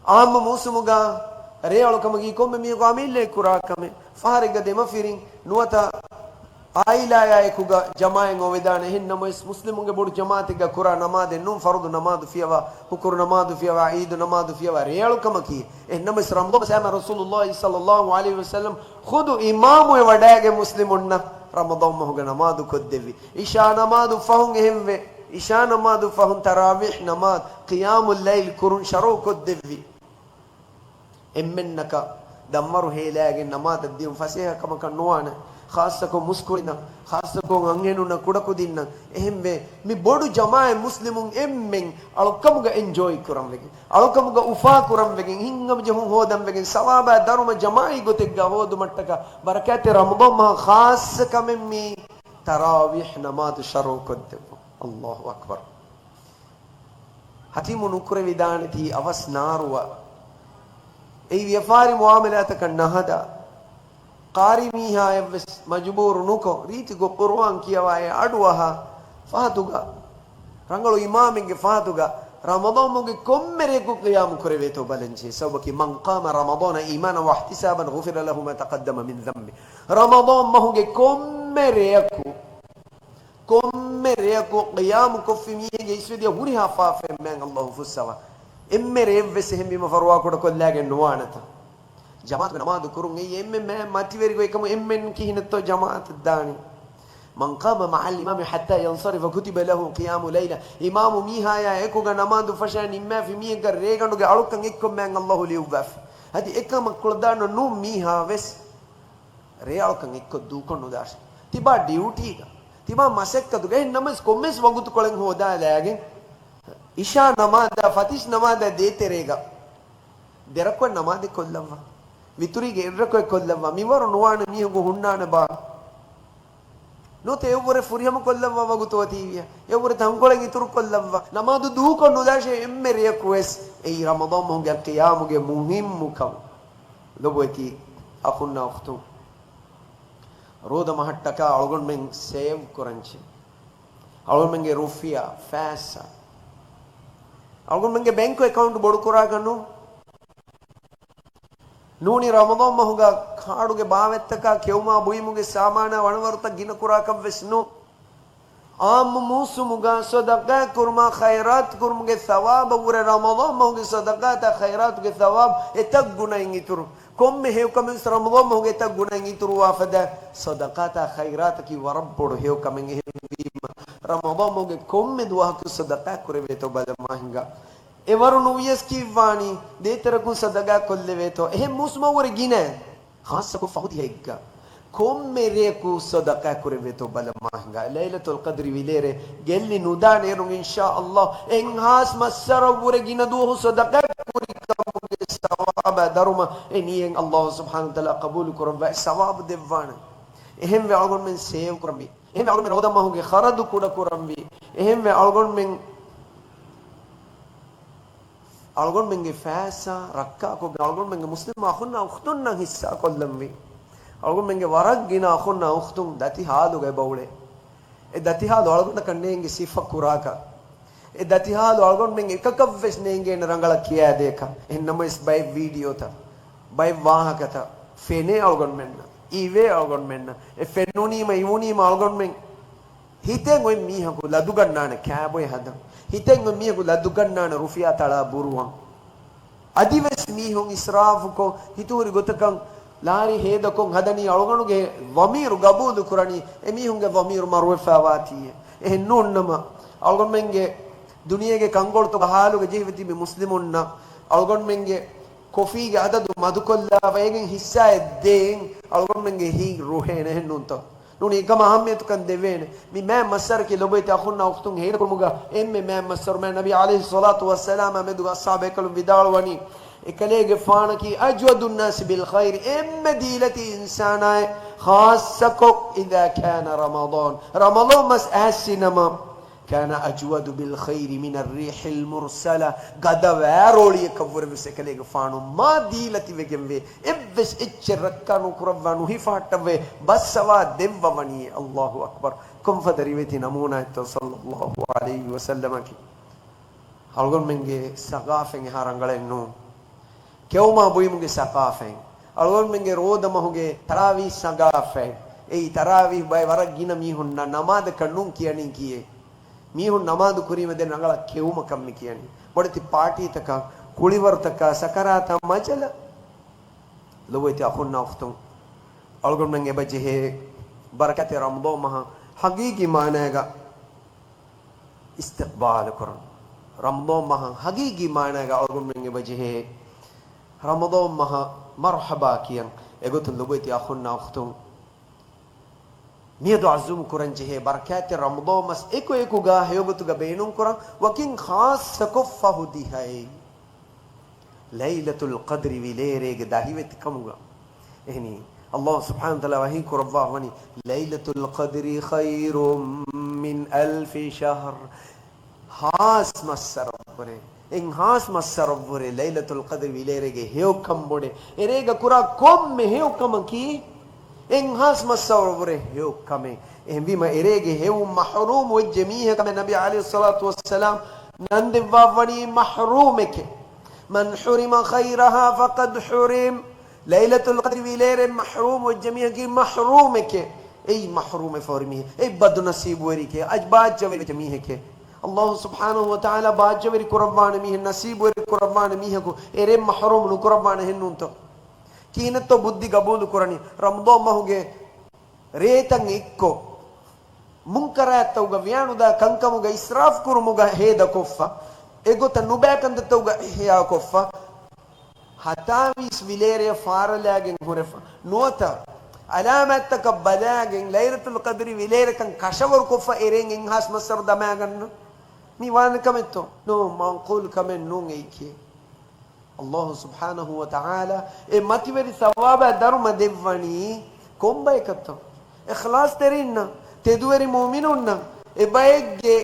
އާއްމު މޫސުމުގަ ރޭއަޅުކަމަކީ ކޮންމެ މީހަކު އަމިއްލައަށް ކުރާ ކަމެއް. ފަހަރެއްގަ ދެމަފިރިން ނުވަތަ އާއިލާއާ އެކުގަ ޖަމާޢަތް އޮވެދާނެ. އެހެން ނަމަވެސް، މުސްލިމުންގެ ބޮޑު ޖަމާޢަތެއްގަ ކުރާ ނަމާދެއް ނޫން، ފަރުޟު ނަމާދު ފިޔަވާ، ހުކުރު ނަމާދު ފިޔަވާ، ޢީދު ނަމާދު ފިޔަވާ، ރޭއަޅުކަމަކީ. އެހެން ނަމަވެސް، ރަމަޟާން މަހުގަ ރަސޫލުﷲ ޞައްލަﷲ ޢަލައިހި ވަސައްލަމަ ޚުދު އިމާމުވެ ވަޑައިގެން މުސްލިމުންނަށް ރަމަޟާން މަހުގަ ނަމާދު ކޮށްދެއްވި. ޢިޝާ ނަމާދު ފަހުން އެހެންވެ، ޢިޝާ ނަމާދު ފަހުން ތަރާވީޙް ނަމާދު، ޤިޔާމުއްލައިލް ކުރުން ޝަރުޢު ކޮށްދެއްވި. އެންމެންނަކަށް ދަންވަރު ހޭލާގެން ނަމާދަށް ދިޔުން ފަސޭހަ ކަމަކަށް ނުވާނެ. ޚާއްޞަކޮށް މުސްކުޅިންނަށް، ޚާއްޞަކޮށް އަންހެނުންނަށް، ކުޑަކުދިންނަށް. އެހެންވެ، މި ބޮޑު ޖަމާޢަތް މުސްލިމުން އެންމެން އަޅުކަމުގަ އެންޖޯއި ކުރަން ވެގެން، އަޅުކަމުގަ އުފާ ކުރަން ވެގެން، ހިތްހަމަޖެހުން ހޯދަން ވެގެން، ސަވާބާ ދަރުމަ ޖަމާޢީ ގޮތެއްގަ ހޯދުމަށްޓަކާ ބަރަކާތެއް ރަމަޟާން މަހަށް ޚާއްޞަ ކަމެއް މީ ތަރާވީޙް ނަމާދު ޝަރުޢު ކޮށްދެއްވުން. ﷲ އަކްބަރު. ހަތިމު ނުކުރެވިދާނެތީ އަވަސް ނާރުވަ. އެއީ ވިޔަފާރި މުޢާމަލާތަކަށް ނަހަދާ، ޤާރީ މީހާއެއްވެސް މަޖުބޫރު ނުކޮށް، ރީތިކޮށް ޤުރުއާން ކިޔަވާ އެ އަޑުއަހާ ފަހަތުގަ، ރަނގަޅު އިމާމެއްގެ ފަހަތުގަ، ރަމަޟާން މަހުގެ ކޮންމެ ރެޔަކު ޤިޔާމު ކުރެވޭތޯ ބަލަންޖެހޭ. ސަބަބަކީ، مَنْ قَامَ رَمَضَانَ إِيمَانًا وَاحْتِسَابًا غُفِرَ لَهُ مَا تَقَدَّمَ مِنْ ذَنْبِهِ. ރަމަޟާން މަހުގެ ކޮންމެ ރެޔަކު ކޮންމެ ރެޔަކު ޤިޔާމު ކޮށްފި މީހެއްގެ އިސްވެދިޔަ ހުރިހާ ފާފައެއް މާތް ﷲ ފުއްސަވާ. އެންމެ ރެޔެއްވެސް އެހެންވީމަ ފަރުވާކުޑަކޮށްލާގެން ނުވާނެތަ؟ ޖަމާޢަތުގެ ނަމާދު ކުރުން އެއީ އެންމެ މާތް މަތިވެރި ގޮތް ކަމު. އެންމެން ކިހިނެއްތޯ ޖަމާޢަތަށް ދާނީ؟ مَنْ قَامَ مَعَ الْإِمَامِ حَتَّى يَنْصَرِفَ كُتِبَ لَهُ قِيَامُ لَيْلَةٍ. އިމާމު މީހާޔާ އެކުގަ ނަމާދު ފަށާ ނިންމާފި މީހެއްގަ ރޭގަނޑުގެ އަޅުކަން އެއްކޮށް މާތް ﷲ ލިޔުއްވާފި. އަދި އެކަމަށް ކުޅަދާނަ ނޫން މީހާވެސް ރޭއަޅުކަން އެއްކޮށް ދޫކޮށް ނުދާށޭ. ތިބާ ޑިއުޓީގަ، ތިބާ މަސައްކަތުގަ، އެހެން ނަމަވެސް ކޮންމެސް ވަގުތުކޮޅެއް ހޯދާލާގެން، އިޝާ ނަމާދާ، ފަތިސް ނަމާދާ ދޭތެރޭގަ ދެރަކުވެ ނަމާދެއް ކޮށްލައްވާ. ވިތުރީގެ އެއްރަކުވެ ކޮށްލައްވާ. މިވަރު ނުވާނެ މީހަކު ހުންނާނެ ބާ. ނުވަތަ އެއަށްވުރެ ފުރިހަމަ ކޮށްލައްވާ ވަގުތު އޮތީވިޔަ. އެއަށްވުރެ ތަންކޮޅެއް އިތުރު ކޮށްލައްވާ. ނަމާދު ދޫކޮށް ނުދާށޭ އެންމެ ރެޔަކުވެސް. އެއީ ރަމަޟާން މަހުގެ ޤިޔާމުގެ މުހިއްމު ކަމު. ލޮބުވެތި އަޚުންނާ އުޚްތުން، ރޯދަ މަހަށްޓަކާ އަޅުގަނޑުމެން ސޭވް ކުރަންޖެހޭ. އަޅުގަނޑުމެންގެ ރުފިޔާ، ފައިސާ، އަޅުގަނޑުމެންގެ ބޭންކު އެކައުންޓް ބޮޑުކުރާކަށް ނޫން. ނޫނީ ރަމަޟާން މަހުގަ ކާޑުގެ ބާވަތްތަކާ ކެއުމާ ބުއިމުގެ ސާމާނާ ވަނަވަރުތައް ގިނަ ކުރާކަށްވެސް ނޫން. ޢާއްމު މޫސުމުގަ ޞަދަޤާތް ކުރުމާ، ޚައިރާތު ކުރުމުގެ ޘަވާބަށްވުރެ ރަމަޟާން މަހުގެ ޞަދަޤާތާ ޚައިރާތުގެ ޘަވާބު އެތައް ގުނައިން އިތުރު. ކޮންމެ ހެޔޮކަމެއްވެސް ރަމަޟާން މަހުގެ އެތައް ގުނައިން އިތުރުވާ ފަދަ ޞަދަޤާތާ ޚައިރާތަކީ ވަރަށް ބޮޑު ހެޔޮކަމެއް. އެހެންވީމަ، ރަމަޟާން މަހުގެ ކޮންމެ ދުވަހަކު ޞަދަޤާތް ކުރެވޭތޯ ބަލަމާ ހިނގާ. އެވަރު ނުވިޔަސް ކީއްވާނީ؟ ދޭތެރަކުން ޞަދަޤާތް ކޮށްލެވޭތޯ. އެހެން މޫސުމަށްވުރެ ގިނަ. ޚާއްޞަކޮށް ފަހު ދިހައެއްގަ ކޮންމެ ރެޔަކު ޞަދަޤާތް ކުރެވޭތޯ ބަލަމާ ހިނގާ. ލައިލަތުލް ޤަދްރި ވިލޭރޭ ގެއްލި ނުދާނެ އޭރުން އިންޝާﷲ. އެއްހާސް މައްސަރަށްވުރެ ގިނަ ދުވަހު ޞަދަޤާތް ކުރި ކަމުގެ ސަވާބާ ދަރުމަ އެ ނިޔަތް ﷲ ސުބްޙާނަހޫ ވަތަޢާލާ ޤަބޫލު ކުރައްވާ ސަވާބު ދެއްވާނެ. އެހެންވެ އަޅުގަނޑުމެން ސޭވް ކުރަންވީ. އެހެންވެ އަޅުގަނޑުމެން ރޯދަ މަހުގެ ޚަރަދު ކުޑަ ކުރަންވީ. އެހެންވެ އަޅުގަނޑުމެން، އަޅުގަނޑުމެންގެ ފައިސާ ރައްކާކޮށްގެން އަޅުގަނޑުމެންގެ މުސްލިމް އަޚުންނާ އުޚްތުންނަށް ހިއްސާކޮށްލަންވީ. އަޅުގަނޑުމެންގެ ވަރަށް ގިނަ އަޚުންނާ އުޚްތުން ދަތި ޙާލުގަ އެބައުޅޭ. އެ ދަތި ޙާލު އަޅުގަނޑަކަށް ނޭނގި ސިފަ ކުރާކަށް. އެ ދަތި ޙާލު އަޅުގަނޑުމެން އެކަކަށްވެސް ނޭނގޭނެ ރަނގަޅަށް ކިޔާދޭކަށް. އެހެން ނަމަވެސް ބައެއް ވީޑިއޯތައް، ބައެއް ވާހަކަތައް ފެނޭ އަޅުގަނޑުމެންނަށް، އިވޭ އަޅުގަނޑުމެންނަށް. އެ ފެނުނީމަ އިވުނީމަ އަޅުގަނޑުމެން ހިތެއް އޮތް މީހަކު ލަދުގަންނާނެ ކާބޮއެ ހަދަން. ހިތެއް އޮތް މީހަކު ލަދުގަންނާނެ ރުފިޔާ ތަޅާ ބުރުވަން. އަދިވެސް މީހުން އިސްރާފުކޮށް، ހިތުހުރި ގޮތަކަށް ލާރި ހޭދަކޮށް ހަދަނީ، އަޅުގަނޑުގެ ޟަމީރު ގަބޫލު ކުރަނީ އެމީހުންގެ ޟަމީރު މަރުވެފައިވާތީއޭ. އެހެން ނޫންނަމަ، އަޅުގަނޑުމެންގެ ދުނިޔޭގެ ކަންކޮޅުތަކުގެ ހާލުގަ ޖެހިފަ ތިބި މުސްލިމުންނަށް، އަޅުގަނޑުމެންގެ ކޮފީގެ އަދަދު މަދުކޮށްލާފަ، އޭގެން ހިއްސާއެއް ދޭން އަޅުގަނޑުމެންގެ ހިތް ރުހޭނެ. އެހެން ނޫންތޯ؟ ނޫނީ އެކަމަށް އަހައްމިޔަތުކަން ދެވޭނެ. މި މާތް މައްސަރަކީ ލޮބުވެތި އަޚުންނާ އުޚްތުން ހޭދަކުރުމުގަ އެންމެ މާތް މައްސަރު. މާތް ނަބީ ޢަލައިހިއްޞަލާތު ވައްސަލާމާ މެދުގަ އަޞްޙާބު ބޭކަލުން ވިދާޅުވަނީ، އެކަލޭގެފާނަކީ أجود الناس بالخير، އެންމެ ދީލަތި އިންސާނާއެއް، ޚާއްޞަކޮށް إذا كان رمضان، ރަމަޟާން މަސް އައިސްފި ނަމަ، كان أجود بالخير من الريح المرسلة، ގަދަ ވާރޯޅިއަކަށްވުރެ ވެސް އެކަލޭގެފާނު މާ ދީލަތިވެގެންވޭ. އެއްވެސް އެއްޗެއް ރައްކާ ނުކުރައްވާ، ނުހިފަހައްޓައްވައި ބައްސަވާ ދެއްވަވަނީ. އައްލާހު އަކްބަރު. ކޮންފަދަ ރިވެތި ނަމޫނާއެއްތޯ ޞައްލައްލާހު ޢަލައިހި ވަސައްލަމަކީ. އަޅުގަނޑުމެންގެ ސަގާފަތް އެހާ ރަނގަޅެއް ނޫން. ކެއުމާ ބުއިމުގެ ސަގާފަތް، އަޅުގަނޑުމެންގެ ރޯދަ މަހުގެ ތަރާވީހް ސަގާފަތް. އެއީ ތަރާވީހް ބައެއް ވަރަށް ގިނަ މީހުންނަށް ނަމާދަކަށް ނޫން ކިޔަނީ ކިއެއް. މީހުން ނަމާދު ކުރީމަ ދެން ރަނގަޅަށް ކެއުމަކަށް މި ކިޔަނީ. ބޮޑެތި ޕާޓީތަކަށް، ކުޅިވަރުތަކަށް، ސަކަރާތާ މަޖަލަށް. ލޮބުވެތި އަޚުންނާ އުޚްތުން، އަޅުގަނޑުމެން އެބަ ޖެހޭ ބަރަކާތްތެރި ރަމަޟާން މަހަށް ޙަޤީޤީ މާނައިގަ އިސްތިޤްބާލު ކުރަން. ރަމަޟާން މަހަށް ޙަޤީޤީ މާނައިގަ އަޅުގަނޑުމެން އެބަ ޖެހޭ ރަމަޟާން މަހަށް މަރްޙަބާ ކިޔަން. އެގޮތުން ލޮބުވެތި އަޚުންނާ އުޚްތުން، މިއަދު ޢަޒުމް ކުރަން ޖެހޭ ބަރަކާތްތެރި ރަމަޟާން މަސް އެކު އެކުގަ ހެޔޮގޮތުގަ ބޭނުންކުރަން، ވަކިން ޚާއްޞަކޮށް ފަހު ދިހައެއް ލައިލަތުލް ޤަދްރި ވިލޭރޭގެ ދަހިވެތިކަމުގަ. އެހެނީ، އައްލާހު ސުބްޙާނަހު ވަތަޢާލާ ވަޙީ ކުރައްވާ ވަނީ، ليلة القدر خير من ألف شهر. ހާސް މައްސަރަށްވުރެ، އެއްހާސް މައްސަރަށްވުރެ ލައިލަތުލް ޤަދްރި ވިލޭރޭގެ ހެޔޮކަން ބޮޑޭ. އެރޭގަ ކުރާ ކޮންމެ ހެޔޮކަމަކީ އެއްހާސް މައްސަރަށްވުރެ ހެޔޮކަމެއް. އެހެންވީމަ، އެރޭގެ ހެޔޮވުން މަޙްރޫމް ވެއްޖެ މީހަކަށް ނަބީ ޢަލައިހިއްޞަލާތު ވައްސަލާމް ނަން ދެއްވާ ވަނީ މަޙްރޫމެކޭ. من حرم خيرها فقد حرم. ލައިލަތުލް ޤަދްރި ވިލޭރޭން މަޙްރޫމް ވެއްޖެ މީހަކީ މަޙްރޫމެކޭ. އެއީ މަޙްރޫމެއް ފޯރި މީހެއް. އެއީ ބަދުނަސީބުވެރިކޭ. އަދި ބާއްޖަވެރި ވެއްޖެ މީހެކޭ. އައްލާހު ސުބްޙާނަހު ވަތަޢާލާ ބާއްޖަވެރި ކުރައްވާނެ މީހެއް، ނަސީބުވެރި ކުރައްވާނެ މީހަކު އެރޭން މަޙްރޫމް ނުކުރައްވާނެ ހެންނޫންތޯ؟ ކިހިނެއްތޯ ބުއްދި ގަބޫލު ކުރަނީ؟ ރަމަޟާން މަހުގެ ރޭތައް އެއްކޮށް، މުންކަރާތްތަކުގަ ވިޔާނުދާ ކަންކަމުގަ އިސްރާފް ކުރުމުގަ ހޭދަކޮށްފަ، އެގޮތަށް ނުބައި ކަންތައްތަކުގަ އިޙްޔާކޮށްފަ، ހަތާވީސް ވިލޭރޭ ފާރަލާގެން ހުރެފަ، ނުވަތަ އަލާމާތްތަކަށް ބަލާގެން ލައިލަތުލް ޤަދްރި ވިލޭރެކަން ކަށަވަރުކޮށްފަ އެރޭން އެއްހާސް މައްސަރު ދަމާގަންނަ. މީ ވާނެ ކަމެއްތޯ؟ ނޫން، މަޢުޤޫލު ކަމެއް ނޫން އެއީކީ. އައްލާހު ސުބްޙާނަހު ވަތަޢާލާ އެ މަތިވެރި ޘަވާބާ ދަރުމަ ދެއްވަނީ ކޮންބަޔަކަށްތޯ؟ އިޚްލާޞްތެރިންނަށް، ތެދުވެރި މުއުމިނުންނަށް. އެބައެއްގެ،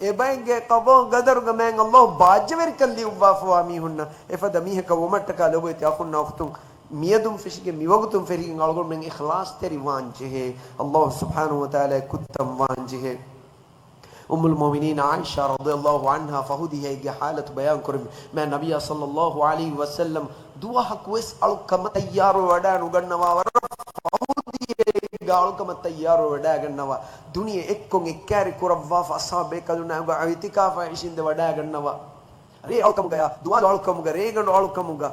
އެބައެއްގެ ޤަޟާ ޤަދަރުގަ މާތް އައްލާހު ބާއްޖަވެރިކަން ލިޔުއްވާފަވާ މީހުންނަށް. އެފަދަ މީހަކަށް ވުމަށްޓަކާ ލޮބުވެތި އަޚުންނާ އުޚްތުން، މިއަދުން ފެށިގެން މިވަގުތުން ފެށިގެން އަޅުގަނޑުމެން އިޚްލާޞްތެރި ވާން ޖެހޭ. އައްލާހު ސުބްޙާނަހު ވަތަޢާލާ ކުއްތަން ވާން ޖެހޭ. އުއްމުލް މުއުމިނީން ޢާއިޝާ ރަޟިޔައްލާހު ޢަންހާ ފަހު ދިހައެއްގެ ޙާލަތު ބަޔާން ކުރެއްވި، މާތް ނަބިއްޔާ ޞައްލައްލާހު ޢަލައިހި ވަސައްލަމް ދުވަހަކުވެސް އަޅުކަމަށް ތައްޔާރުވެވަޑާ ނުގަންނަވާ، ވަރަށް ފަހު ދިހައެއްގަ އަޅުކަމަށް ތައްޔާރުވެވަޑާގަންނަވާ، ދުނިޔެ އެއްކޮށް އެއްކާރި ކުރައްވާފަ، އަޞްޙާބު ބޭކަލުންނާ އިޢުތިކާފަށް އިށީނދެވަޑާގަންނަވާ. ރޭ އަޅުކަމުގަޔާ، ދުވާލު އަޅުކަމުގަ، ރޭގަނޑު އަޅުކަމުގަ،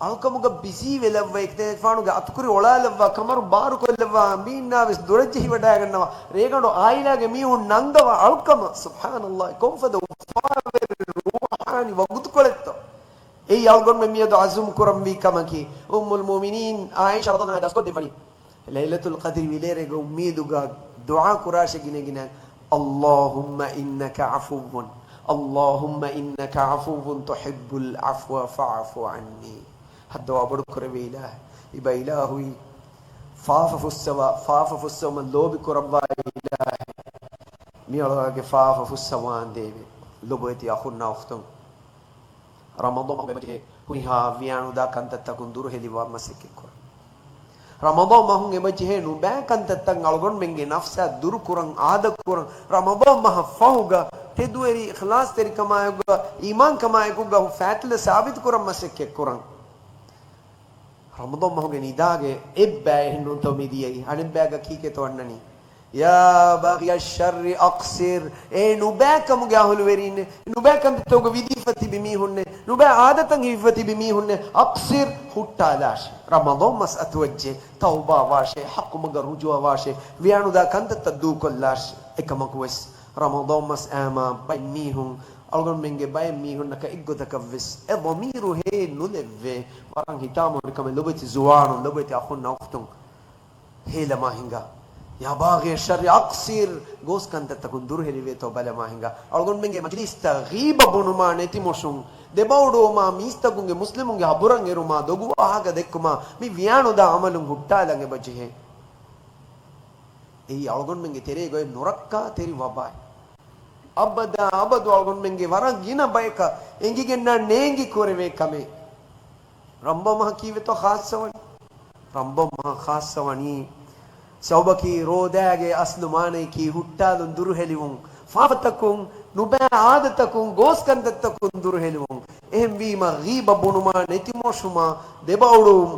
އަޅުކަމުގަ ބިޒީވެލައްވަ، އެކަލޭގެފާނުގެ އަތުކުރި އޮޅާލައްވާ، ކަމަރު ބާރުކޮށްލައްވާ، އަނބީންނާވެސް ދުރަށްޖެހިވަޑާގަންނަވާ، ރޭގަނޑު އާއިލާގެ މީހުން ނަންގަވާ އަޅުކަމަށް. ސުބްޙާނައްލާހް، ކޮންފަދަ އުފާވެރި ރޫޙާނީ ވަގުތުކޮޅެއްތޯ؟ އެއީ އަޅުގަނޑުމެން މިއަދު ޢަޒުމް ކުރަންވީ ކަމަކީ. އުއްމުލް މުއުމިނީން ޢާއިޝާ ރަޟިޔައްލާހު ޢަންހާ ދަސްކޮށްދެއްވަނީ، ލައިލަތުލް ޤަދްރި ވިލޭރޭގެ އުއްމީދުގަ ދުޢާ ކުރާށޭ ގިނަ ގިނަ، اللهم إنك عفو، اللهم إنك عفو تحب العفو فاعف عني. ހައްދަވާ ބޮޑު ކުރެވޭ އިލާހޭ. އިބަ އިލާހުއީ، ފާފަ ފުއްސަވާ، ފާފަ ފުއްސަވުމަށް ލޯބި ކުރައްވާ އިލާހޭ. މި އަޅާގެ ފާފަ ފުއްސަވާނދޭވެ. ލޮބުވެތި އަޚުންނާ އުޚްތުން. ރަމަޟާން މަހުގަ އެބަޖެހޭ ހުރިހާ ވިޔާނުދާ ކަންތައްތަކުން ދުރުހެލިވާން މަސައްކަތްކުރަން. ރަމަޟާން މަހުން އެބަޖެހޭ ނުބައި ކަންތައްތައް އަޅުގަނޑުމެންގެ ނަފްސާ ދުރުކުރަން، އާދަކުރަން. ރަމަޟާން މަހަށް ފަހުގަ ތެދުވެރި އިޚްލާޞްތެރިކަމާއެކުގަ، އީމާންކަމާއެކުގަ ފާތިލަ ސާބިތުކުރަން މަސައްކަތްކުރަން. ރަމަޟާން މަހުގެ ނިދާގެ އެއްބައި އެހެންނޫންތޯ މި ދިޔައީ؟ އަނެއްބައިގަ ކީކޭތޯ އަންނަނީ؟ يا باغي الشر أقصر. އޭ ނުބައިކަމުގެ އަހުލުވެރީންނޭ، ނުބައި ކަންތައްތަކުގަ ވިދީފަ ތިބި މީހުންނޭ، ނުބައި އާދަތައް ހިފިފަ ތިބި މީހުންނޭ، أقصر، ހުއްޓާލާށޭ. ރަމަޟާން މަސް އަތުވައްޖެ، ތައުބާވާށޭ، ޙައްޤު މަގަށް ރުޖޫޢަވާށޭ، ވިޔާނުދާ ކަންތައްތައް ދޫކޮށްލާށޭ. އެކަމަކުވެސް ރަމަޟާން މަސް އައީމާ ބައެއް މީހުން އަޅުގަނޑުމެންގެ ބައެއް މީހުންނަކަށް އެއްގޮތަކަށްވެސް އެ ޟަމީރު ހޭ ނުލެއްވޭ. ވަރަށް ހިތާމަހުރި ކަމެއް ލޮބުވެތި ޒުވާނުން، ލޮބުވެތި އަޚުންނާ އުޚްތުން. ހޭލަމާ ހިނގާ. يا باغي الشر أقصر. ގޯސް ކަންތައްތަކުން ދުރުހެލިވޭތޯ ބަލަމާ ހިނގާ. އަޅުގަނޑުމެންގެ މަޖިލީސްތައް ޣީބަ ބުނުމާ ނެތިމޮށުން، ދެބައުޑުވުމާ، މީސްތަކުންގެ މުސްލިމުންގެ ހަބުރަށް އެރުމާ، ދޮގު ވާހަކަ ދެއްކުމާ، މި ވިޔާނުދާ އަމަލުން ހުއްޓާލަން އެބަޖެހޭ. އެއީ އަޅުގަނޑުމެންގެ ތެރޭގައި ނުރައްކާތެރި ވަބާއެއް. އަބަދާ އަބަދު އަޅުގަނޑުމެންގެ ވަރަށް ގިނަ ބަޔަކަށް އެނގިގެންނާ ނޭނގި ކުރެވޭ ކަމެއް. ރަމަޟާން މަހަކީ ވޭތޯ ޚާއްޞަވަނީ. ރަމަޟާން މަހަށް ޚާއްޞަވަނީ. ސަބަބަކީ ރޯދާގެ އަސްލު މާނަޔަކީ ހުއްޓާލުން، ދުރުހެލިވުން، ފާފަތަކުން، ނުބައި އާދަތަކުން، ގޯސް ކަންތައްތަކުން ދުރުހެލިވުން. އެހެންވީމަ ޣީބަ ބުނުމާ، ނެތިމޮށުމާ، ދެބައުޅުވުން،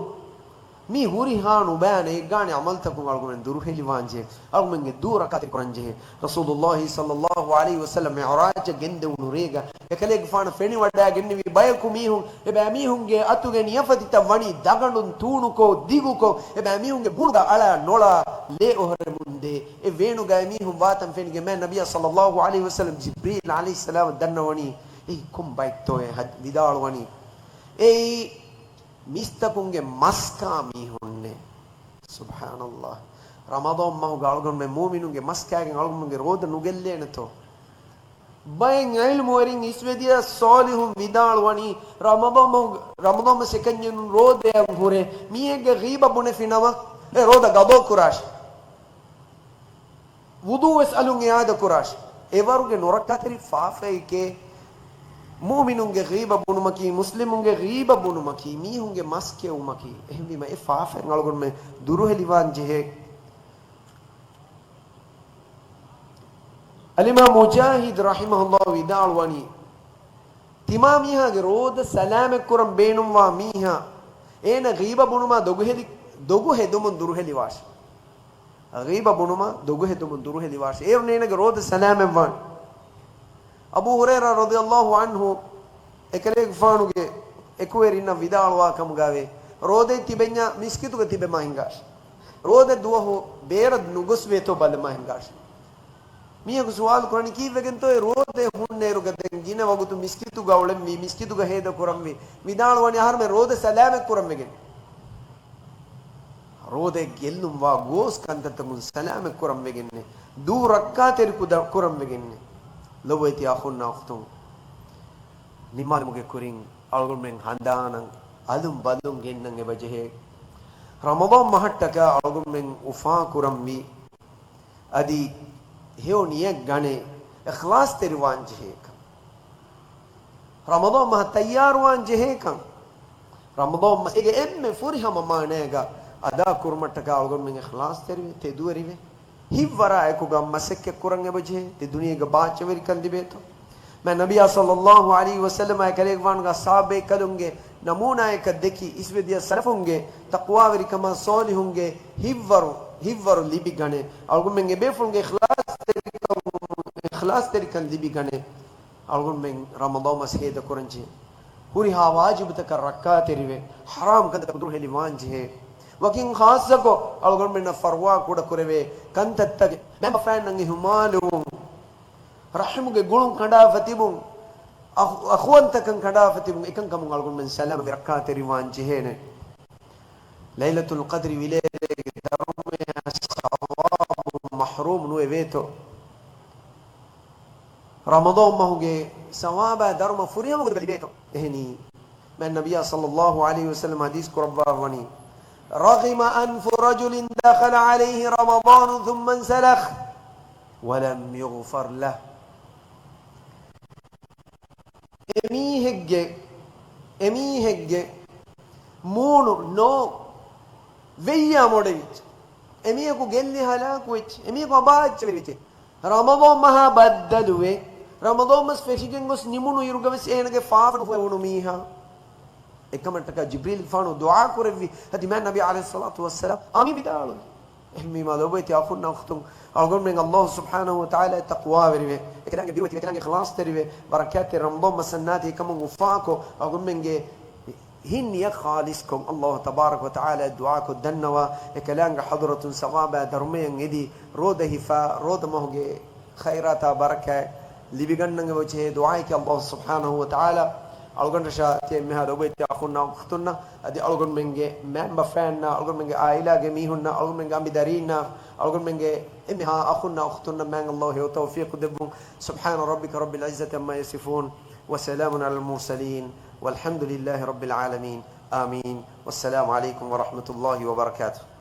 މި ހުރިހާ ނުބައި ނޭއްގާނެ އަމަލުތަކުން އަޅުގަނޑުމެން ދުރުހެލިވާންޖެހޭ. އަޅުގަނޑުމެންގެ ދޫ ރައްކާތެރި ކުރަންޖެހޭ. ރަސޫލުﷲ ޞައްލަﷲ ޢަލައިހި ވަސައްލަމް މިޢުރާޖަށް ގެންދެވުނު ރޭގަ އެކަލޭގެފާނަށް ފެނިވަޑައިގެންނެވި ބަޔަކު މީހުން، އެބައިމީހުންގެ އަތުގެ ނިޔަފަތިތައް ވަނީ ދަގަނޑުން ތޫނުކޮށް، ދިގުކޮށް، އެބައިމީހުންގެ ބުނުގަ އަޅާ ނޮޅާ ލޭ އޮހޮރެމުން ދޭ. އެ ވޭނުގަ އެމީހުން ވާތަން ފެނިގެން މާތް ނަބިއްޔާ ޞައްލަﷲ ޢަލައިހި ވަސައްލަމް ޖިބްރީލް ޢަލައިހިއްސަލާމަށް ދަންނަވަނީ، އެއީ ކޮން ބައެއްތޯއޭ؟ ހަ-، ވިދާޅުވަނީ، އެއީ މީސްތަކުންގެ މަސްކާ މީހުންނޭ. ސުބްޙާނަﷲ. ރަމަޟާން މަހުގަ އަޅުގަނޑުމެން މުއުމިނުންގެ މަސް ކާގެން އަޅުގަނޑުމެންގެ ރޯދަ ނުގެއްލޭނެތޯ؟ ބައެއް ޢިލްމުވެރިން އިސްވެދިޔަ ޞާލިޙުން ވިދާޅުވަނީ، ރަމަޟާން މަހު، ރަމަޟާން މަސް އެކަންޏެއް ނޫން ރޯދައަށް ހުރެ މީހެއްގެ ޣީބަ ބުނެފިނަމަ، އެ ރޯދަ ގަޟާ ކުރާށޭ. ވުޟޫވެސް އަލުން އިޢާދަ ކުރާށޭ. އެވަރުގެ ނުރައްކާތެރި ފާފައެކޭ މުއުމިނުންގެ ޣީބަ ބުނުމަކީ، މުސްލިމުންގެ ޣީބަ ބުނުމަކީ، މީހުންގެ މަސް ކެއުމަކީ. އެހެންވީމަ އެ ފާފައިން އަޅުގަނޑުމެން ދުރުހެލިވާން ޖެހޭ. އަލްއިމާމް މުޖާހިދު ރަޙިމަހުﷲ ވިދާޅުވަނީ، ތިމާ މީހާގެ ރޯދަ ސަލާމަތްކުރަން ބޭނުންވާ މީހާ، އޭނަ ޣީބަ ބުނުމާ ދޮގުހެލި، ދޮގު ހެދުމުން ދުރުހެލިވާށޭ. ޣީބަ ބުނުމާ ދޮގު ހެދުމުން ދުރުހެލިވާށޭ. އޭރުން އޭނަގެ ރޯދަ ސަލާމަތްވާނެ. އަބޫ ހުރައިރާ ރަޟިޔަﷲ ޢަންހު އެކަލޭގެފާނުގެ އެކުވެރިންނަށް ވިދާޅުވާ ކަމުގައިވޭ، ރޯދައެއް ތިބެންޏާ މިސްކިތުގަ ތިބެމާ ހިނގާށޭ. ރޯދަ ދުވަހު ބޭރަށް ނުގޮސްވޭތޯ ބަލަމާ ހިނގާށޭ. މީހަކު ސުވާލު ކުރަނީ، ކީއްވެގެންތޯއޭ ރޯދައެއް ހުންނައިރުގަ ދެން ގިނަ ވަގުތު މިސްކިތުގަ އުޅެންވީ، މިސްކިތުގަ ހޭދަ ކުރަންވީ؟ ވިދާޅުވަނީ އަހަރުމެން ރޯދަ ސަލާމަތް ކުރަން ވެގެން. ރޯދައެއް ގެއްލުންވާ ގޯސް ކަންތައްތަކުން ސަލާމަތް ކުރަން ވެގެންނޭ. ދޫ ރައްކާތެރި ކުދަ-، ކުރަން ވެގެންނޭ. ލޮބުވެތި އަޚުންނާ އުޚްތުން، ނިމާލުމުގެ ކުރިން އަޅުގަނޑުމެން ހަނދާނަށް އަލުން ބަލުން ގެންނަން އެބަޖެހޭ. ރަމަޟާން މަހަށްޓަކާ އަޅުގަނޑުމެން އުފާކުރަންވީ، އަދި ހެޔޮ ނިޔަތް ގަނެ، އިޚްލާޞްތެރިވާން ޖެހޭކަން. ރަމަޟާން މަހަށް ތައްޔާރުވާން ޖެހޭކަން. ރަމަޟާން މަސް އޭގެ އެންމެ ފުރިހަމަ މާނައިގަ އަދާކުރުމަށްޓަކާ އަޅުގަނޑުމެން އިޚްލާޞްތެރިވެ، ތެދުވެރިވެ، ހިތްވަރާއެކުގަ މަސައްކަތްކުރަން އެބަޖެހޭ، ތި ދުނިޔޭގަ ބާއްޖަވެރިކަން ލިބޭތޯ. މާތް ނަބިއްޔާ ޞައްލައްލާހު ޢަލައިހި ވަސައްލަމާ އެކަލޭގެފާނުގެ އަޞްޙާބުބޭކަލުންގެ ނަމޫނާއަކަށް ދެކި އިސްވެދިޔަ ސަލަފުންގެ ތަޤްވާވެރިކަމާ ޞާލިޙުންގެ ހިތްވަރު، ހިތްވަރު ލިބިގަނެ. އަޅުގަނޑުމެން އެބޭފުޅުންގެ އިޚްލާޞްތެރިކަމުން، އިޚްލާޞްތެރިކަން ލިބިގަނެ. އަޅުގަނޑުމެން ރަމަޟާން މަސް ހޭދަކުރަންޖެހޭ. ހުރިހާ ވާޖިބުތަކަށް ރައްކާތެރިވެ، ޙަރާމް ކަންތައްތަކުން ދުރުހެލިވާންޖެހޭ. ވަކިން ޚާއްޞަކޮށް، އަޅުގަނޑުމެންނަށް ފަރުވާ ކުޑަކުރެވޭ ކަންތައްތަކެއް، މައިންބަފައިންނަށް އެހުމާލުވުން، ރަޙިމުގެ ގުޅުން ކަނޑާފަ ތިބުން، އަޚު-، އަޚުވަންތަކަން ކަނޑާފަ ތިބުން، އެކަންކަމުން އަޅުގަނޑުމެން ސަލާމަތްވެ ރައްކާތެރިވާން ޖެހޭނެ. ލައިލަތުލް ޤަދްރި ވިލޭރޭގެ ދަރުމަޔާ ސަވާބުން މަޙްރޫމް ނުވެވޭތޯ؟ ރަމަޟާން މަހުގެ ސަވާބާ ދަރުމަ ފުރިހަމަ ގޮތަކަށް ލިބޭތޯ؟ އެހެނީ، މާތް ނަބިއްޔާ ޞައްލައްލާހު ޢަލައިހި ވަސައްލަމަ ޙަދީޘް ކުރައްވާވަނީ، رغم أنف رجل دخل عليه رمضان ثم انسلخ ولم يغفر له. އެމީހެއްގެ، އެމީހެއްގެ މޫނު ނޯ ވެއްޔާ މޮޑެވިއްޖެ. އެމީހަކު ގެއްލި ހަލާކުވެއްޖެ. އެމީހަކު އަބާއްޗަވެރިވެއްޖެ. ރަމަޟާން މަހާ ބައްދަލުވެ، ރަމަޟާން މަސް ފެށިގެން ގޮސް ނިމުނު އިރުގަވެސް އޭނަގެ ފާފަ ނުފުއެވުނު މީހާ. އެކަމަށްޓަކާ ޖިބްރީލްފާނު ދުޢާ ކުރެއްވި، އަދި މާތް ނަބީ ޢަލައިހިއްޞަލާތު ވައްސަލާމް އާމީން ވިދާޅުވި. އެހެންވީމާ ލޯބިވެތި އަޚުންނާ އުޚްތުން، އަޅުގަނޑުމެން އައްލާހު ސުބްޙާނަހު ވަތަޢާލާ އެ ތަޤްވާވެރިވެ، އެކަލާނގެ ބިރުވެތި، އެކަލާނގެ އިޚްލާޞްތެރިވެ، ބަރަކާތްތެރި ރަމަޟާން މަސް އަންނާތީ ކަމުން އުފާކޮށް، އަޅުގަނޑުމެންގެ ހިތް ނިޔަތް ޚާލިޞްކޮށް، އައްލާހު ތަބާރަކަ ވަތަޢާލާ ދުޢާކޮށް ދަންނަވާ، އެކަލާނގެ ޙަޟްރަތުން ސަވާބާ ދަރުމަޔަށް އެދި، ރޯދަ ހިފާ، ރޯދަ މަހުގެ ޚައިރާތާ ބަރަކާތް ލިބިގަންނަން އެބަޖެހޭ ދުޢާއެކޭ. އައްލާހު ސުބްޙާނަހު ވަތަޢާލާ އަޅުގަނޑަށާ ތިޔަ އެންމެހާ ލޯބިވެތި އަޚުންނާ އުޚްތުންނަށް، އަދި އަޅުގަނޑުމެންގެ މައިންބަފައިންނާ، އަޅުގަނޑުމެންގެ އާއިލާގެ މީހުންނަށް، އަޅުގަނޑުމެންގެ އަނބިދަރީންނަށް، އަޅުގަނޑުމެންގެ އެންމެހާ އަޚުންނަށް އުޚްތުންނަށް މާތް އައްލާހު ހެޔޮ ތައުފީޤު ދެއްވުން. سبحان ربك رب العزة عما يصفون وسلام على المرسلين والحمد لله رب العالمين. آمين. والسلام عليكم ورحمة الله وبركاته.